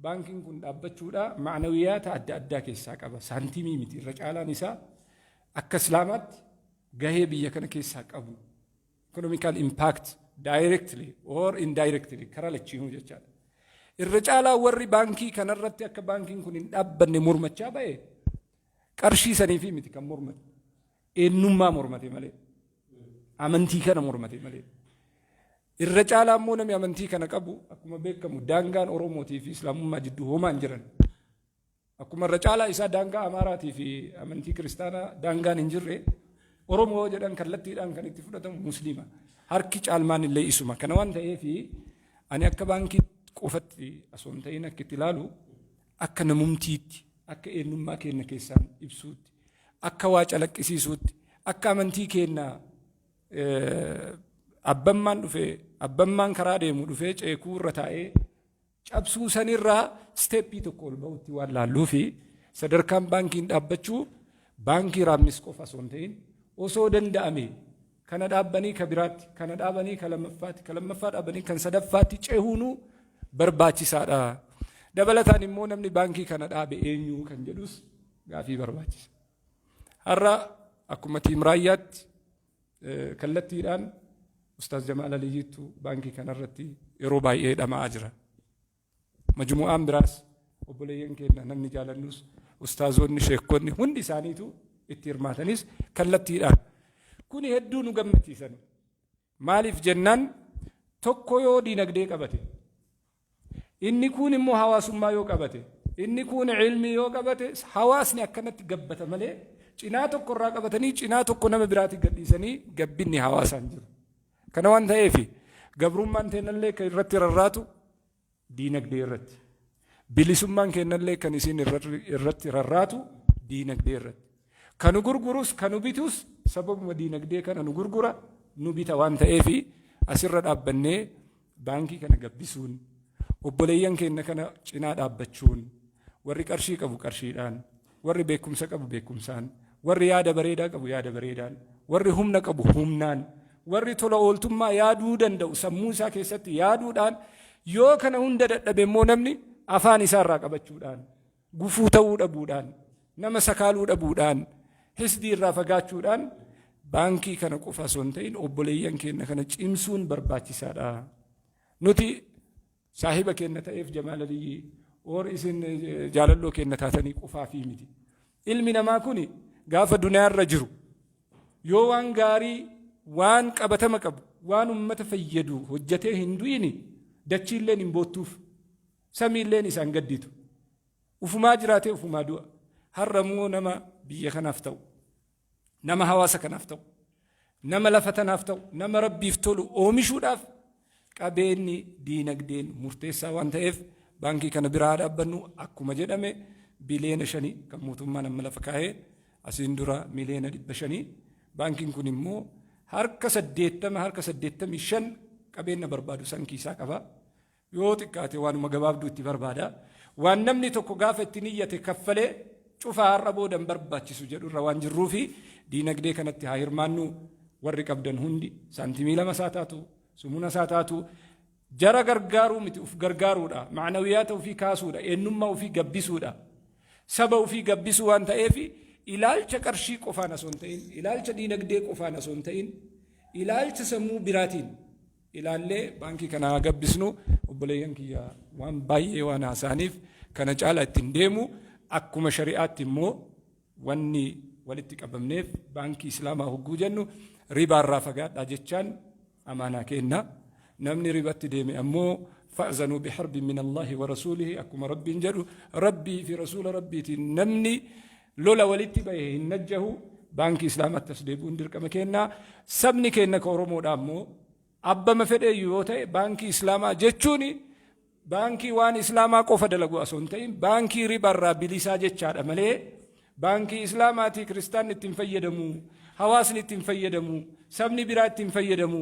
baankiin kun dhaabbachuudha ma'anawiyaata adda addaa keessaa qaba. Saantimii miti, irra caalaan isaa akka Islaamaatti gahee biyya kana keessaa qabu. Economical impact directly or indirectly karaa lachiinuu jechaadha. Irra caalaa warri baankii kanarratti akka baankiin kun hin dhaabbanne mormachaa ba'e qarshii saniifi miti kan mormate. Eenyummaa mormate malee. Amantii kana mormate malee. Irra caalaa immoo namni amantii kana qabu, akkuma beekamu daangaan Oromootii fi Islaamummaa jidduu homaa hin jiran. Akkuma irra caalaa isaa daangaa Amaaraatii fi amantii Kiristaanaa daangaan hin jirre, Oromoo jedhan kallattiidhaan kan itti fudhatamu Musliima. Harki caalmaan illee isuma. Kana waan ta'eef ani akka baankii qofatti osoo hin ta'in akka itti ilaalu akka namumtiitti. Akka eenyummaa keenya keessaan ibsuutti, akka waa calaqqisiisuutti, akka amantii keenya abbammaan dhufee, abbammaan karaa deemu dhufee ceekuu irra taa'ee cabsuu sanirraa step tokko ol ba'utti waan laalluu fi sadarkaan baankiin dhaabbachuu baankii Raammis qofa osoo hin ta'in, osoo danda'ame kana dhaabbanii ka biraatti, kana dhaabanii ka lammaffaatti, ka lammaffaa dhaabanii kan sadaffaatti cehuunuu barbaachisaadha. Dabalataan immoo namni baankii kana dhaabe eenyu kan jedhus gaafii barbaachisa. Har'a akkuma team Raayyaatti kallattiidhaan Ustaaz Jamaal Aliyyiittu baankii kanarratti yeroo baay'ee dhama'aa jira. Majmu'aan biraas, obboleeyyan keenya namni jaalannus, ustaazonni, sheekonni hundi isaaniitu itti hirmaatanis kallattiidhaan. Kuni hedduu nu gammachiisan. Maaliif jennaan, tokko yoo diinagdee qabate, inni kun immoo hawaasummaa yoo qabate, inni kun ilmii yoo qabate, hawaasni akkanatti gabbata malee cinaa tokko irraa qabatanii cinaa tokko nama biraatti gadhiisanii gabbinni hawaasaan jiru. Kana waan ta'eef, gabrummaan teennallee kan irratti rarraatu diinagdee irratti. Bilisummaan kennallee kan isin irratti rarraatu diinagdee irratti. Kan nu gurgurus kan nu bitus sababuma diinagdee kana nu gurgura, nu bita waan ta'eef, asirra dhaabbannee baankii kana gabbisuun, obboleeyyan keenya kana cinaa dhaabbachuun, warri qarshii qabu qarshiidhaan, warri beekumsa qabu beekumsaan, warri yaada bareedaa qabu yaada bareedaan, warri humna qabu humnaan, warri tola ooltummaa yaaduu danda'u sammuu isaa keessatti yaaduudhaan, yoo kana hunda dadhabe immoo namni afaan isaarraa qabachuudhaan, gufuu ta'uu dhabuudhaan, nama sakaaluu dhabuudhaan, hisdii irraa fagaachuudhaan, baankii kana qofa osoo hin ta'in obboleeyyan keenya kana cimsuun barbaachisaadha. Nuti saahiba keenya ta'eef Jamaal Aliyyii or isin jaalalloo keenya taatanii qofaafii miti. Ilmi namaa kun gaafa duniyaarra jiru yoo waan gaarii, waan qabatama qabu, waan ummata fayyadu hojjetee hin du'ini, dachiilleen hin boottuuf, samiilleen isaan gadditu. Ufumaa jiraatee ufumaa du'a. Har'a immoo nama biyya kanaaf ta'u, nama hawaasa kanaaf ta'u, nama lafa tanaaf ta'u, nama Rabbiif tolu oomishuudhaaf qabeenyi diinagdeen murteessaa waan ta'eef, baankii kana biraa dhaabbannu. Akkuma jedhame, biliyoona 5 kan mootummaan amma lafa kaa'ee, asiin dura miliyoona 500, baankiin kun immoo harka 80, harka 85 qabeenya barbaadu san kiisaa qaba. Yoo xiqqaate waanuma gabaabduu itti barbaada. Waan namni tokko gaafa itti niyyate kaffalee cufaa har'a booda hin barbaachisu jedhurra waan jirruufi, diinagdee kanatti haa hirmaannu. Warri qabdan hundi, saantimii 2 isaa taatu, sumuna isaa taatu, jara gargaaruu miti, uf gargaaruudha. Macnawiyaata ofii kaasuudha. Eenyummaa ofii gabbisuudha. Saba ofii gabbisuu waan ta'eef, ilaalcha qarshii qofaan osoo hin ta'in, ilaalcha diinagdee qofaan osoo hin ta'in, ilaalcha sammuu biraatiin ilaallee baankii kana haa gabbisnu. Obboleeyyan kiyya waan baay'ee waan haasa'aniif kana caala ittiin deemu. Akkuma shari'aatti immoo wanni walitti qabamneef, baankii islaamaa hogguu jennu ribaarraa fagaadhaa jechaan amaanaa kenna. Namni ribatti deeme ammoo فأذنوا بحرب من الله ورسوله, akkuma Rabbiin jedhu, Rabbii fi rasuula Rabbiitiin namni lola walitti bahe hin najjahu. Baankii islaamaatti as deebi'uun dirqama kennaa. Sabni keenya ka Oromoodha ammoo abbama fedheeyyu yoo ta'e, baankii islaamaa jechuun baankii waan islaamaa qofa dalagu osoo hin ta'in baankii ribarraa bilisaa jechaadha malee, baankii islaamaatii kiristaanni ittiin fayyadamu, hawaasni ittiin fayyadamu, sabni biraa ittiin fayyadamu,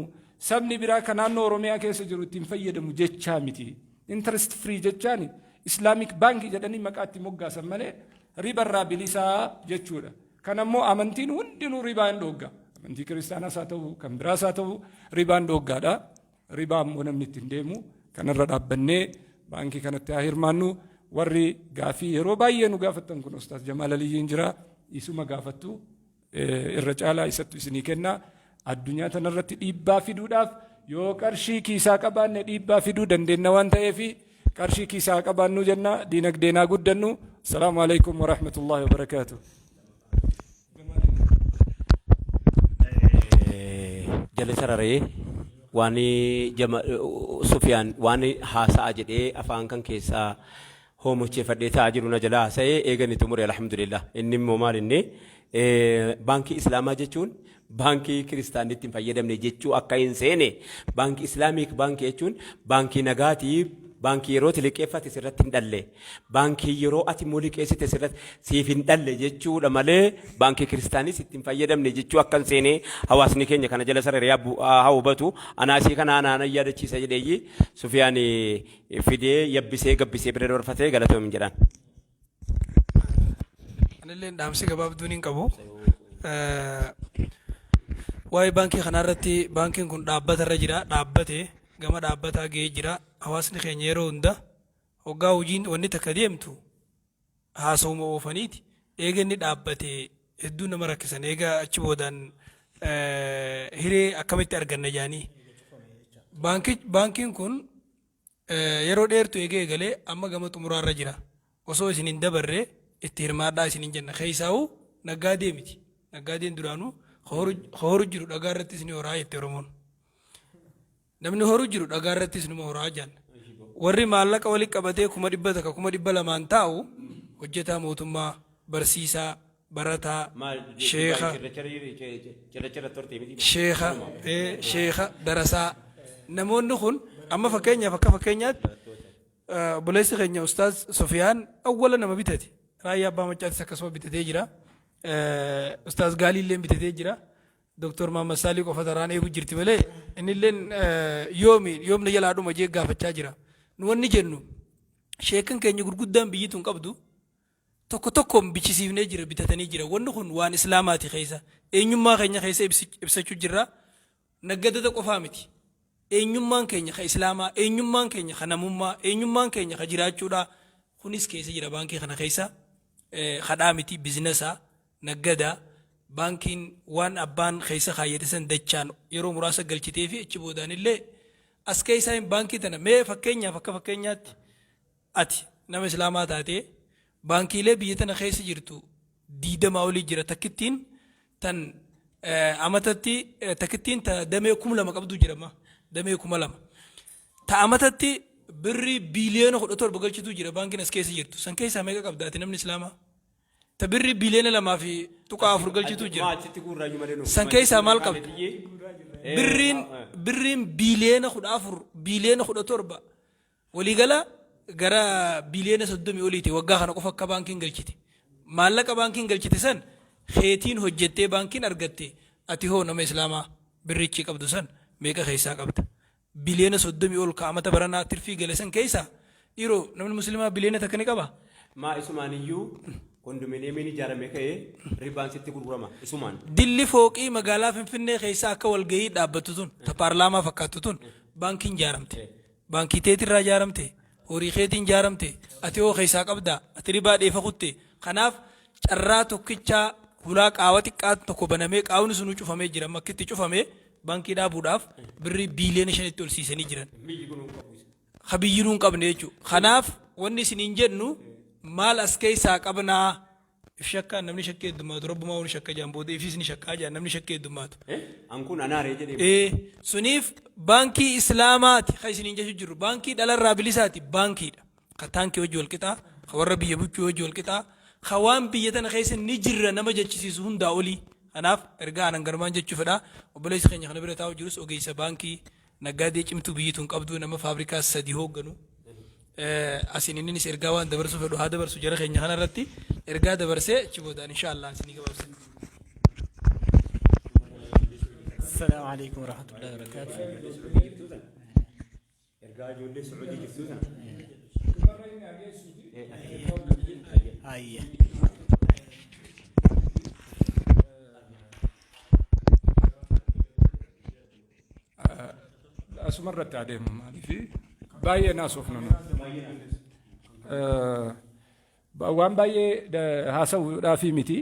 sabni biraa kan naannoo Oromiyaa keessa jiru ittiin fayyadamu jechaa miti. Interest free jechaan Islamic baankii jedhanii maqaa itti moggaasan malee ribarraa bilisaa jechuudha. Kan ammoo amantiin hundinuu ribaa hin dhoogga. Amantii kiristaanaas haa ta'u, kan biraas haa ta'u, ribaan dhooggaadha. Ribaa ammoo namni ittiin deemu. Kanarra dhaabbannee baankii kanatti haa hirmaannu. Warri gaafii yeroo baay'ee nu gaafattan kun, Ustaaz Jamaal Aliyyiin jira, isuma gaafattu, irra caalaa isattu isinii kenna. Addunyaa tanarratti dhiibbaa fiduudhaaf yoo qarshii kiisaa qabaanne dhiibbaa fiduu dandeenya waan ta'eef, qarshii kiisaa qabaannu jenna, diinagdeen haa guddannu. السلام عليكم ورحمة الله وبركاته. Jala sararee waan jama Sufiyaan waan haasa'a jedhee afaan kan keessaa hoomocheeffadhee taa'aa jiru na jala haasa'ee eegani xumure, alhamdulillah. Inni immoo maal, inni baankii islaamaa jechuun baankii kiristaanni itti hin fayyadamne jechuu akka hin seene, baankii Islamic baankii jechuun baankii nagaatii. Baankii yeroo ati liqeeffate sirratti hin dhalle. Baankii yeroo ati immoo liqeessite sirratti siif hin dhalle jechuudha malee baankii kiristaanis itti hin fayyadamne jechuu akka hin seenee hawaasni keenya kana jala sararee haa hubatu. Anaasii kana anaan yaadachiisa jedheeyyi Sufiyaan fidee yabbisee gabbisee bira dabarfatee galatoomi jedhaan. Anillee dhaamsi gabaabduun hin qabu. Waa'ee baankii kanaa irratti, baankiin kun dhaabbata irra jira. Dhaabbate gama dhaabbataa ga'ee jira. Hawaasni keenya yeroo hunda hoggaa hojiin wanni takka deemtu haasawuma oofaniiti. Eega inni dhaabbate hedduu nama rakkisan. Eega achi boodaan hiree akkamitti arganna jaanii. Baankiin kun yeroo dheertu eegee eegalee amma gama xumuraarra jira. Osoo isin hin dabarre itti hirmaadhaa isiniin jenna. Keessaa'uu naggaadee miti. Naggaadeen duraanuu horu jiru dhagaa irrattis ni horaa jette Oromoon. Namni horu jiru dhagaa irrattis numa horaa jaan. Warri maallaqa walitti qabatee 100,000, 200,000 taa'u hojjetaa mootummaa, barsiisaa, barataa, sheeka, sheeka, sheeka, darasaa. Namoonni kun amma fakkeenyaaf, akka fakkeenyaatti, obboleessi keenya Ustaaz Sufiyaan awwala nama bitate. Raayyaa Abbaa Maccaattis akkasuma bitatee jira. Ustaaz Gaalii illee bitatee jira. Doktor Mahammad Saalii qofa taraan eegu jirti malee innilleen yoomi yoomna jalaa dhuma jee gaafachaa jira. Nu wanni jennu, sheekan keenya gurguddaan biyyi tun qabdu tokko tokkoon bichisiifnee jira, bitatanii jira. Wanni kun waan islaamaati keessa. Eenyummaa keenya keessa ibsachuu jirra. Naggadata qofaa miti. Eenyummaan keenya ka islaamaa, eenyummaan keenya ka namummaa, eenyummaan keenya ka jiraachuudha. Kunis keessa jira baankii kana keessa. Kadhaa miti, bizinesaa, naggadaa. Baankiin waan abbaan keessa kaayyate san dachaan yeroo muraasa galchitee fi achi boodaan illee as keessaa hin baankii tana mee fakkeenyaaf, akka fakkeenyaatti, ati nama islaamaa taatee baankiilee biyya tana keessa jirtu 20 olii jira. Takkittiin tan amatatti, takkittiin ta damee 2000 qabdu jira, ma damee 2000 ta amatatti birrii biiliyoona 17 galchitu jira. Baankiin as keessa jirtu san keessaa meeqa qabda ati namni islaamaa? Ta birrii biiliyoona 2.4 galchitu jira. San keessaa maal qabda? Birriin biiliyoona 14, biiliyoona 17, waliigala gara biiliyoona 30 oliiti waggaa kana qofa akka baankiin galchite. Maallaqa baankiin galchite san keetiin hojjettee baankiin argatte. Ati hoo nama islaamaa birrichi qabdu san meeqa keessaa qabda? Biliyoona 30 ol kaa'amata baranaa tirfii gale san keessaa, dhiiroo, namni musliimaa biliyoona 1 ni qaba? Maa isumaan iyyuu kondominiyeemiin ijaaramee ka'ee ribaan sitti gurgurama isumaan. Dilli fooqii magaalaa Finfinnee keessaa akka walgahii dhaabbattu tun, ta paarlaamaa fakkaattu tun, baankiin ijaaramte. Baankii teetirraa ijaaramte, horii keetiin ijaaramte, ati hoo keessaa qabdaa? Ati ribaa dheefa kutte. Kanaaf carraa tokkichaa hulaa qaawa xiqqaa tokko banamee, qaawni sunuu cufamee jira. Amma akkitti cufamee baankii dhaabuudhaaf birrii biiliyoona 5tti ol siisanii jiran. Ka biyyinuu hin qabne jechuudha. Kanaaf wanni isiniin jennu, maal as keessaa qabnaa? If shakkaan namni shakkii heddummaatu rabbumaa wani shakka jaan booda ifis ni shakkaa jaan namni shakkii heddummaatu. An kun anaaree jedhee. Ee, suniif baankii islaamaati kan isiniin jechuu jirru, baankii dhalarraa bilisaati, baankiidha. Ka taankii hojii wal qixaa, ka warra biyya bulchuu hojii wal qixaa, ka waan biyya tana keessa ni jirra nama jechisiisu hundaa olii. Kanaaf ergaa anan ganumaan jechuu fedha. Obboleessi keenya kana bira taa'u jirus ogeessa baankii, naggaadee cimtuu biyyi tun qabdu, nama faabrikaa 3 hoogganu. Asiin inninis ergaa waan dabarsuu fedhu haa dabarsu, jara keenya kana irratti ergaa dabarsee achi boodaan insha Allah isinii gabaabsina. السلام عليكم ورحمة الله وبركاته. Ergaa ijoollee Suudii jirtuu sana. Ayya. Asuma irratti adeemu, maaliif baay'ee naasofnu nu. Waan baay'ee haasa'uudhaafii miti.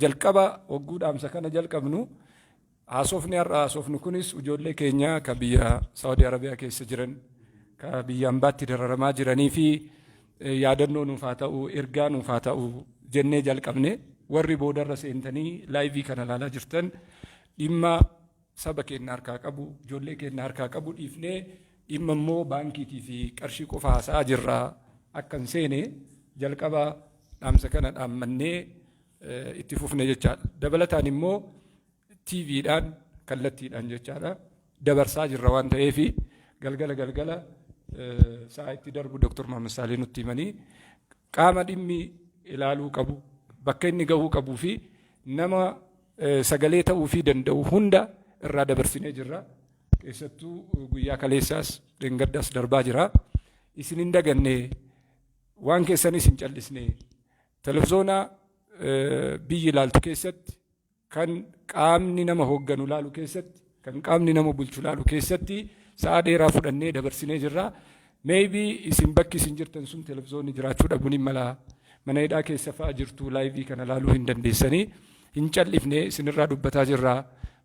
Jalqaba hogguu dhaamsa kana jalqabnu, haasofni har'a haasofnu kunis ijoollee keenya ka biyya Saawudii Arabiyaa keessa jiran, ka biyya ambaatti dararamaa jiranii fi yaadannoo nuuf haa ta'u, ergaa nuuf haa ta'u jennee jalqabne. Warri boodarra seentanii live kana ilaalaa jirtan, dhimma saba keenya harkaa qabu, ijoollee keenya harkaa qabu dhiifnee dhimma immoo baankiitii fi qarshii qofa haasa'aa jirra akka hin seene jalqaba dhaamsa kana dhaammannee itti fufne jechaadha. Dabalataan immoo TVdhaan kallattiidhaan jechaadha dabarsaa jirra waan ta'eef galgala galgala Sa'a itti darbu Dr. Mahammad Saalih nutti himanii qaama dhimmi ilaaluu qabu, bakka inni gahuu qabuu fi nama sagalee ta'uu fi danda'u hunda irraa dabarsinee jirra. Keessattuu guyyaa kaleessaas dheengaddaas darbaa jira. Isin hin daganne, waan keessanis hin callisne. Televizoona biyyi ilaaltu keessatti, kan qaamni nama hoogganu laalu keessatti, kan qaamni nama bulchu laalu keessatti sa'a dheeraa fudhannee dabarsinee jirra. Maybe isin bakki isin jirtan sun televizoonni jiraachuu dhabuun hin mala. Mana hidhaa keessa fa'a jirtu, live kana laaluu hin dandeessanii. Hin callifne, isinirraa dubbataa jirra.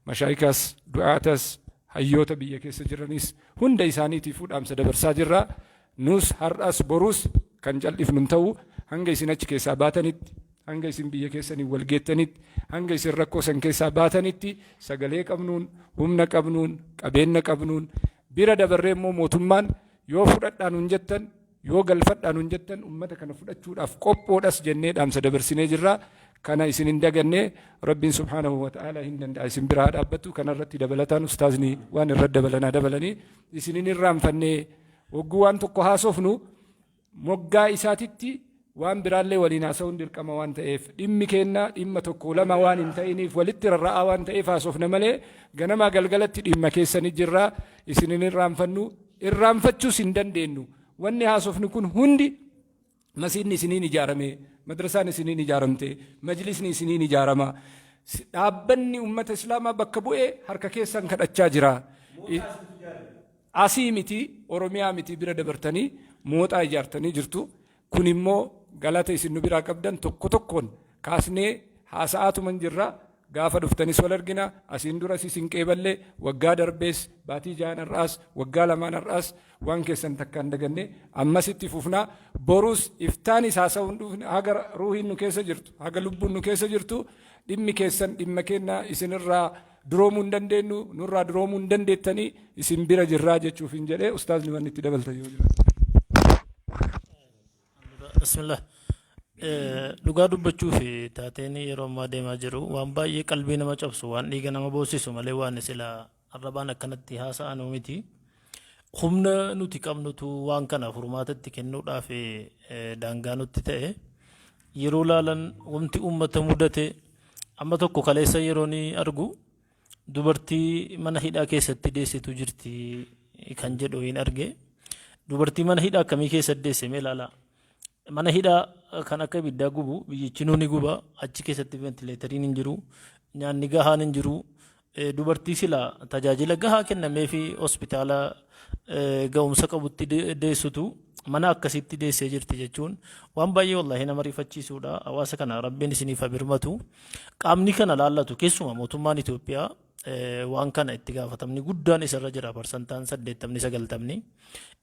Mashaayikaas, du'aatas, hayyoota biyya keessa jiranis hunda isaaniitiifuu dhaamsa dabarsaa jirra. Nus har'as borus kan callifnu hin ta'u. Hanga isin achi keessaa baatanitti, hanga isin biyya keessanii wal geettanitti, hanga isin rakkoo san keessaa baatanitti sagalee qabnuun, humna qabnuun, qabeenya qabnuun bira dabarree immoo mootummaan yoo fudhadhaa nuun jettan, yoo galfadhaa nuun jettan, ummata kana fudhachuudhaaf qophoodhas jennee dhaamsa dabarsinee jirra. Kana isin hin daganne. Rabbiin subhaanahu wa ta'ala hin danda'a, isin biraa dhaabbatu. Kanarratti dabalataan ustaazni waan irratti dabalanaa dabalanii. Isin hin irraanfannee. Wagguu waan tokko haasofnu moggaa isaatitti waan biraallee waliin haasa'uun dirqama waan ta'eef, dhimmi keenna dhimma tokko lama waan hin ta'iniif, walitti rarra'aa waan ta'eef haasofna malee ganamaa galgalatti dhimma keessanii jirra. Isin hin irraanfannu, irraanfachuus hin dandeenyu. Wanni haasofni kun hundi masiinni isiniin ijaarame, madrasaan isiniin ijaaramte, majlisni isiniin ijaarama, dhaabbanni ummata islaamaa bakka bu'ee harka keessan kadhachaa jira. Asii miti, Oromiyaa miti, bira dabartanii mooxaa ijaartanii jirtu. Kun immoo galata isin nu biraa qabdan tokko tokkoon kaasnee haasa'aatuman jirra. Gaafa dhuftanis wal argina. Asiin duras isin qeeballee, waggaa darbees, baatii 6n har'aas, waggaa 2n har'aas waan keessan takkaan daganne. Ammas itti fufnaa, borus iftaanis haasa'uun dhufne. Haga ruuhiin nu keessa jirtu, haga lubbuun nu keessa jirtu, dhimmi keessan dhimma keenya. Isinirraa duroomuu hin dandeenyu, nurraa duroomuu hin dandeettanii. Isin bira jirraa jechuuf hin jedhee. Ustaazni wanni itti dabaltan yoo jiraate. Bismillah. Dhugaa dubbachuu fi taateen yeroo ammaa deemaa jiru waan baay'ee qalbii nama cabsu, waan dhiiga nama boosisu malee waan sila arrabaan akkanatti haasa'anuu miti. Humna nuti qabnutu waan kana furmaatatti kennuudhaaf daangaa nutti ta'e. Yeroo laalan wanti uummata mudate amma tokko kaleessa yeroo ni argu, dubartii mana hidhaa keessatti deessitu jirti kan jedhu hin arge. Dubartii mana hidhaa akkamii keessatti deesse mee ilaalaa. Mana hidhaa kan akka ibiddaa gubu, biyyichi ni guba, achi keessatti ventilatoriin hin jiru, nyaanni gahaan hin jiru. Dubartii sila tajaajila gahaa kennamee fi hospitaala ga'umsa qabutti deessutu mana akkasitti deessee jirti jechuun waan baay'ee wallaahi nama rifachiisuudha. Hawaasa kana Rabbiin isiniif haa birmatu. Qaamni kana laallatu, keessumaa mootummaan Itoophiyaa, waan kana itti gaafatamni guddaan isarra jira, parsantaan 80 90.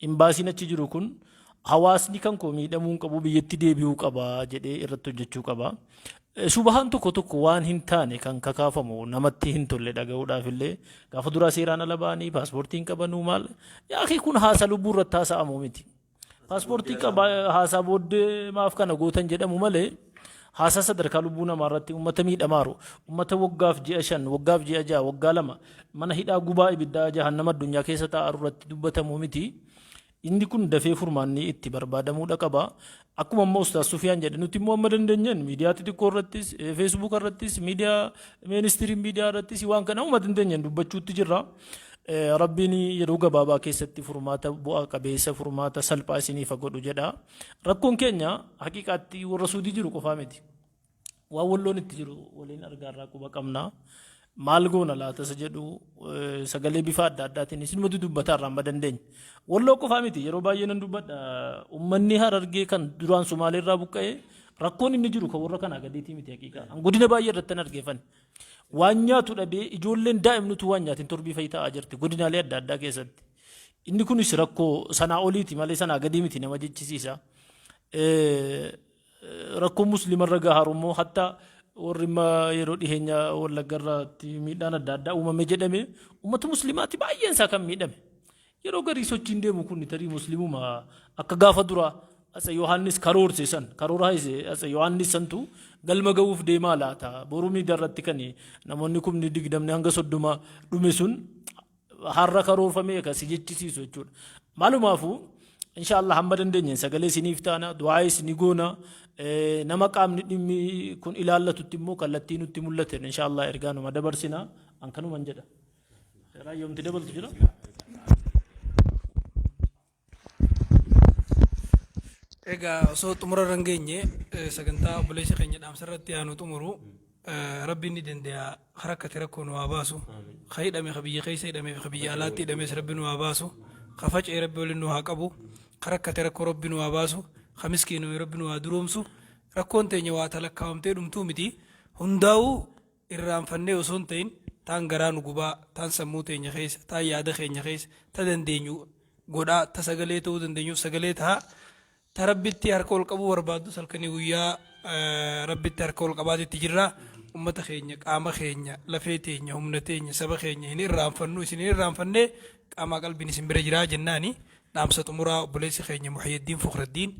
Imbaasiin achi jiru kun hawaasni kan koo miidhamuu hin qabu, biyyatti deebi'uu qaba jedhee irratti hojjechuu qaba. Subahaan tokko tokko waan hin taane kan kakaafamu namatti hin tolle dhaga'uudhaaf illee. Gaafa duraa seeraan ala ba'anii paaspoortii hin qabanuu maal yaakii, kun haasa lubbuu irratti haasa'amu miti. Paaspoortii qaba haasaa booddee maaf kana gootan jedhamu malee, haasaa sadarkaa lubbuu namaa irratti uummata miidhamaaru, uummata waggaaf ji'a 5, waggaaf ji'a 6, waggaa 2 mana hidhaa gubaa ibiddaa jahannama addunyaa keessa taa'aru irratti dubbatamu miti. Inni kun dafee furmaanni itti barbaadamuudha qaba. Akkuma immoo Ustaaz Sufiyaan jedhe, nuti immoo amma dandeenyeen miidiyaa xixiqqoo irrattis, Facebook irrattis, miidiyaa mainstream miidiyaa irrattis waan kana amma dandeenyeen dubbachuutti jirra. Rabbiin yeroo gabaabaa keessatti furmaata bu'aa qabeessa, furmaata salphaa isiniif haa godhu jedha. Rakkoon keenya haqiiqaatti warra Suudii jiru qofaa miti. Waan Walloon itti jiru waliin argaarraa quba qabna. Maal goona laata isa jedhu sagalee bifa adda addaatiin isinumatu dubbataa irraa amma dandeenya. Walloo qofaa miti, yeroo baay'ee nan dubbadha. Uummanni Harargee kan duraan Sumaalee irraa buqqa'ee rakkoon inni jiru kan warra kanaa gadiitii miti haqiiqaa. Godina baay'ee irratti nan argeeffan. Waan nyaatu dhabee ijoolleen daa'imnutu waan nyaatin torbii fa'i ta'aa jirti godinaalee adda addaa keessatti. Inni kunis rakkoo sanaa oliiti malee sanaa gadii miti nama jechisiisa. Rakkoon musliimarra gaharu immoo hatta warri yeroo dhiheenya Wallagga irratti miidhaan adda addaa uumame jedhame uummata musliimaati baay'een isaa kan miidhame. Yeroo garii sochiin deemu kun tarii musliimuma akka gaafa duraa Atse Yohaannis karoorse san, karoora Atse Yohaannis santu galma ga'uuf deemaa laata? Boruu miidiyaa irratti kan namoonni 20,000 hanga 30 dhume sun Har'a karoorfamee kan si jechisiisu jechuudha. Maalumaafuu insha Allah hamma dandeenyeen sagalee isiniif taana, du'aayis ni goona. Nama qaamni dhimmi kun ilaallatutti immoo kallattii nutti mul'ateen insha Allah ergaa numa dabarsina. An kanuman jedha. Raayyoomti dabaltu jira. Egaa osoo xumura irra hin geenye sagantaa obboleessa keenya dhaamsa irratti aanu xumuru rabbiin ni danda'a ka rakkate rakkoo nu haa baasu, ka hidhame, ka biyya keessa hidhamee fi ka biyya alaatti hidhames rabbi nu haa baasu, ka faca'e rabbi waliin nu haa qabu, ka rakkate rakkoo rabbi nu haa baasu, ka miskiinome rabbi nu haa duroomsu. Rakkoon teenya waa ta lakkaawamtee dhumtuu miti. Hundaa'uu irraanfannee osoo hin ta'in taan garaa nu gubaa, taan sammuu teenya keessa, taan yaada keenya keessa, ta dandeenyu godhaa, ta sagalee ta'uu dandeenyuuf sagalee tahaa, ta Rabbitti harka ol qabuu barbaaddus halkanii guyyaa Rabbitti harka ol qabaatitti jirra. Ummata keenya, qaama keenya, lafee teenya, humna teenya, saba keenya hin irraanfannu, isin hin irraanfanne, qaamaa qalbiin isin bira jiraa jennaani. Dhaamsa xumuraa obboleessi keenya Muhayyaddiin Fukraddiin.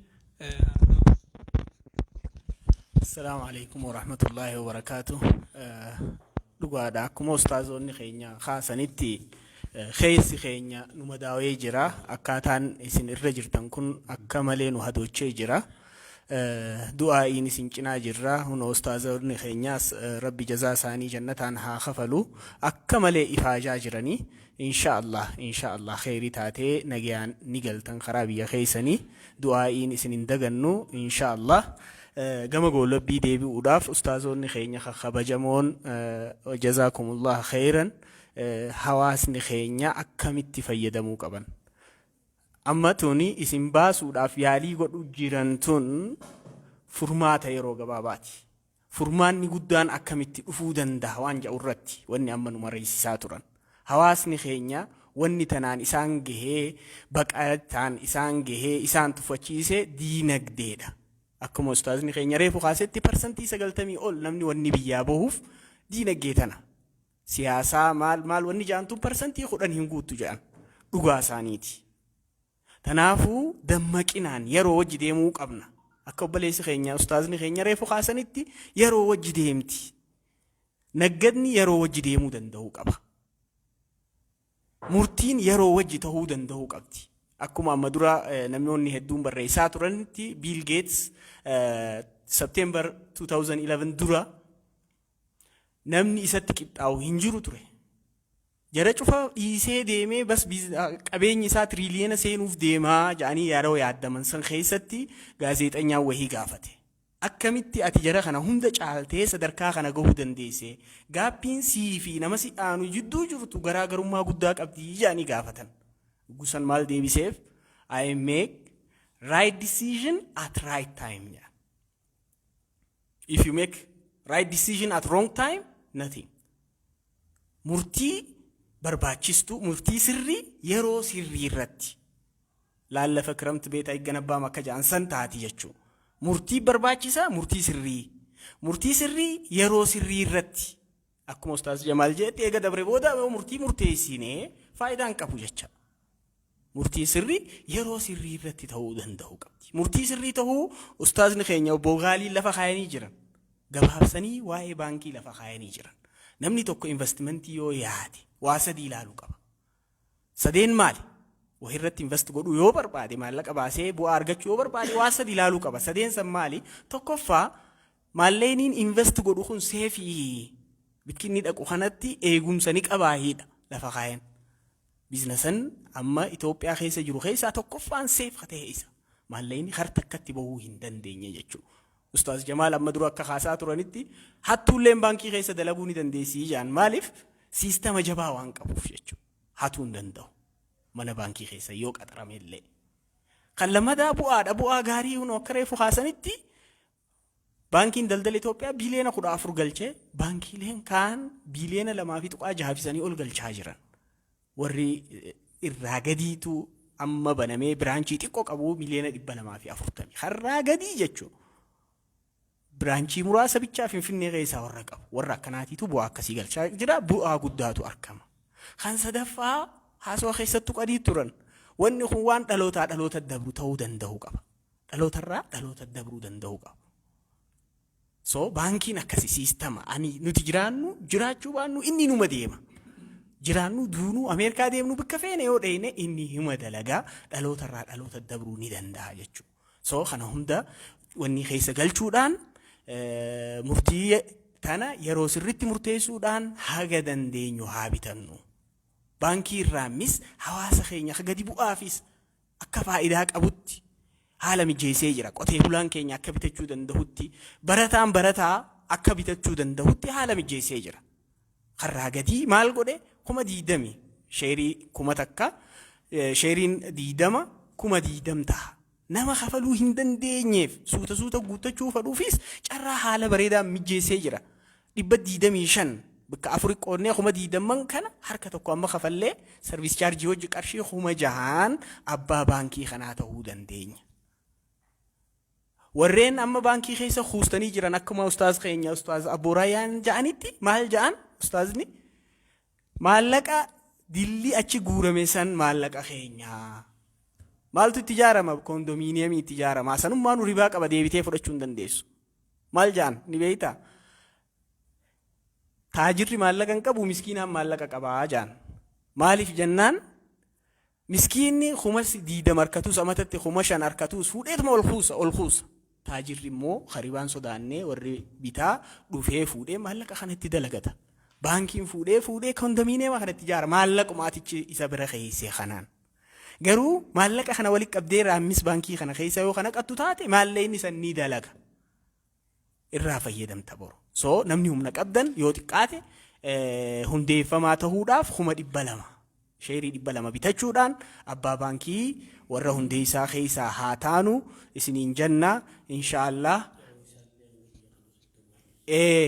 Assalaamu alaikum warahmatullaahi wabarakaatu. Dhugaadha, akkuma ustaazoonni keenya kaasanitti keessi keenya nu madaawee jira. Akkaataan isin irra jirtan kun akka malee nu hadoochee jira. Du'aa'iin isin cinaa jirra. Hunoo ustaazoonni keenyaas Rabbi jazaa isaanii jannataan haa kafalu. Akka malee ifaajaa jiranii. Insha Allah insha Allah kheyrii taatee nagayaan ni galtan karaa biyya keeysanii. Du'aa'iin isin hin dagannu insha Allah. Gama goolabbii deebi'uudhaaf ustaazoonni keenya kakabajamoon jazaakumullah kheyran, hawaasni keenya akkamitti fayyadamuu qaban? Amma tuni isin baasuudhaaf yaalii godhu jiran tun furmaata yeroo gabaabaati. Furmaanni guddaan akkamitti dhufuu danda'a waan jedhu irratti wanni amma nu mariisisaa turan. Hawaasni keenya wanni tanaan isaan gahee, baqataan isaan gahee, isaan tuffachiise diinagdeedha. Akkuma ustaazni keenya reefu kaasetti 90% ol namni wanni biyyaa bahuuf diinagdee tana. Siyaasaa maal maal wanni jedhan tun 10% hin guuttu jedhan, dhugaa isaaniiti. Tanaafuu dammaqinaan yeroo wajji deemuu qabna. Akka obboleessi keenya ustaazni keenya reefu kaasanitti yeroo wajji deemti. Naggadni yeroo wajji deemuu danda'uu qaba. Murtiin yeroo wajji ta'uu danda'uu qabdi. Akkuma amma dura namoonni hedduun barreessaa turanitti Bill Gates September 2011 dura namni isatti qixxaawu hin jiru ture. Jara cufa dhiisee deemee bas qabeenyi isaa tiriiliyoona seenuuf deemaa jedhanii yeroo yaaddaman san keessatti gaazexenyaan wahii gaafate. Akkamitti ati jara kana hunda caaltee sadarkaa kana gahuu dandeesse? Gaappiin sii fi nama si aanu jidduu jirtu garaagarummaa guddaa qabdi jedhanii gaafatan. Gusan maal deebiseef? "I make right decision at right time" jedha. If you make right decision at wrong time, nothing. Murtii barbaachistuu, murtii sirrii yeroo sirrii irratti. ላለፈ ክረምት ቤት አይገነባም akka jedhan san taati jechuudha. Murtii barbaachisaa, murtii sirrii. Murtii sirrii yeroo sirrii irratti. Akkuma Ustaaz Jamaal jedhetti eega dabre booda murtii murteessinee faayidaan qabu jecha. Murtii sirrii yeroo sirrii irratti ta'uu danda'u qabdi. Murtii sirrii ta'uu ustaazni keenya obbo Gaaliin lafa kaayanii jiran. Gabaabsanii waa'ee baankii lafa kaayanii jiran. Namni tokko investimentii yoo yaade waa sadii ilaaluu qaba. Sadeen maali? Wahirratti invest godhuu yoo barbaade, maallaqa baasee bu'aa argachuu yoo barbaade, waa sadi ilaaluu qaba. Sadeen san maali? Tokkoffaa, maallaqniin invest godhu kun safe, bikki inni dhaqu kanatti eegumsa ni qabaahiidha lafa kaayan. Biiznasan amma Itoophiyaa keessa jiru keessaa tokkoffaan safe ka ta'e isa. Maallaqni har takkatti bahuu hin dandeenye jechuudha. Ustaaz Jamaal amma dura akka kaasaa turanitti hattuulleen baankii keessa dalaguu ni dandeessii jedhan. Maaliif? Siistama jabaa waan qabuuf jechuudha. Hatuu hin danda'u. Mana baankii keessa yoo qaxarame illee. Kan lammataa bu'aadha. Bu'aa gaarii hunoo akka reefu kaasanitti baankiin daldala Itoophiyaa biiliyoona 14 galchee, baankiileen kaan biiliyoona 2.6 fisanii ol galchaa jiran. Warri irraa gadiitu amma banamee branchii xiqqoo qabu miliyoona 240. Har'aa gadii jechuudha. Branchii muraasa bichaa Finfinnee keessaa warra qabu. Warra akkanaatiitu bu'aa akkasii galchaa jira. Bu'aa guddaatu argama. Kan sadaffaa haasawaa keessattuu qadii turan. Wanni kun waan dhalootaa dhaloota dabru ta'uu danda'uu qaba. Dhalootarraa dhaloota dabruu danda'uu qaba. So baankiin akkasi siistama. Ani nuti jiraannu jiraachuu baannu inni numa deema. Jiraannu, duunuu, Ameerikaa deemnu, bakka feene yoo dheeyne, inni hima dalagaa dhalootarraa dhaloota dabruu ni danda'a jechuudha. So kana hunda wanni keessa galchuudhaan, murtii tana yeroo sirritti murteessuudhaan haga dandeenyu haa bitannu. Baankii irraamis hawaasa keenya gadi bu'aafis akka faayidaa qabutti haala mijeessee jira. Qotee bulaan keenya akka bitachuu danda'utti, barataan barataa akka bitachuu danda'utti haala mijeessee jira. Karraa gadii maal godhe? 20,000 sheerii 1000, sheeriin 20 20,000 ta'a. Nama kafaluu hin dandeenyeef, suuta suuta guuttachuu fedhuufis carraa haala bareedaa mijeessee jira. 125 bakka afuri qoodnee 20,000 kana harka tokko amma kafallee, service charge hojii qarshii 6,000n abbaa baankii kanaa ta'uu dandeenya. Warreen amma baankii keessa kuustanii jiran, akkuma ustaaz keenya ustaaz Abbooraayyaan ja'anitti, maal ja'an ustaazni? Maallaqa dilli achi guurame san maallaqa keenyaa. Maaltu itti ijaarama? Kondominiyeemii itti ijaarama. Sanummaan ribaa qaba, deebitee fudhachuu hin dandeessu. Maal ja'an ni beektaa? Taajirri maallaqa hin qabu, miskiinaan maallaqa qabaa ja'an. Maaliif jennaan, miskiinni 20,000 harkatuus, amatatti 5,000 harkatuus, fuudheetuma ol kuusa, ol kuusa. Taajirri immoo karibaan sodaannee warri bitaa dhufee fuudhee maallaqa kana itti dalagata. Baankiin fuudhee fuudhee kondominiyeema kana itti ijaara maallaquma atichi isa bira keesse kanaan. Garuu maallaqa kana walitti qabdee raammis baankii kana keessa yoo kana qattu taate, maallaqni san ni dalaga. Irraa fayyadamta boru. So namni humna qabdan yoo xiqqaate hundeeffamaa ta'uudhaaf 200,000, sheerii 200 bitachuudhaan abbaa baankii warra hundeessaa keessaa haa taanu isiniin jenna, inshaallah.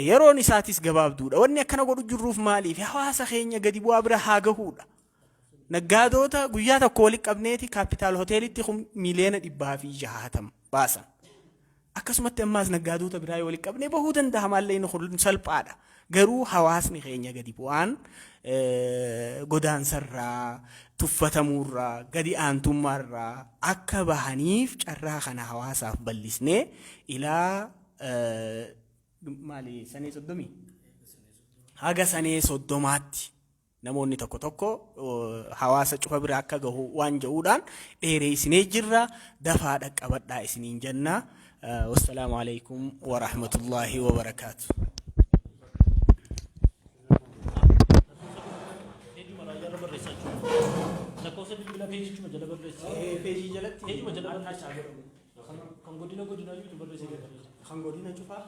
Yeroon isaatis gabaabduudha. Wanni akkana godhu jirruuf maaliif? Hawaasa keenya gadi bu'aa bira haa gahuudha. Naggaadoota guyyaa tokko walitti qabneeti Kaapitaal Hoteelitti 160,000,000 baasan. Akkasumatti ammaas naggaadoota biraa yoo walitti qabnee bahuu danda'a, maallaqni kun salphaadha. Garuu hawaasni keenya gadi bu'aan godaansarraa, tuffatamuurraa, gadi aantummaarraa akka bahaniif carraa kana hawaasaaf bal'isnee ilaa maali sanee 30, haga sanee 30tti namoonni tokko tokko hawaasa cufa bira akka gahu waan jedhuudhaan dheereessinee jirra. Dafaa dhaqqabadhaa isiniin jenna. Wassalaamu alaikum wa rahmatullaahi wa barakaatu. Lakkoofsa bilbilaa peejichuma jala barreessi. Peejii jalatti. Peejuma jala barreessi. Kan godina godinaa jirutu barreessee. Kan godina cufaa.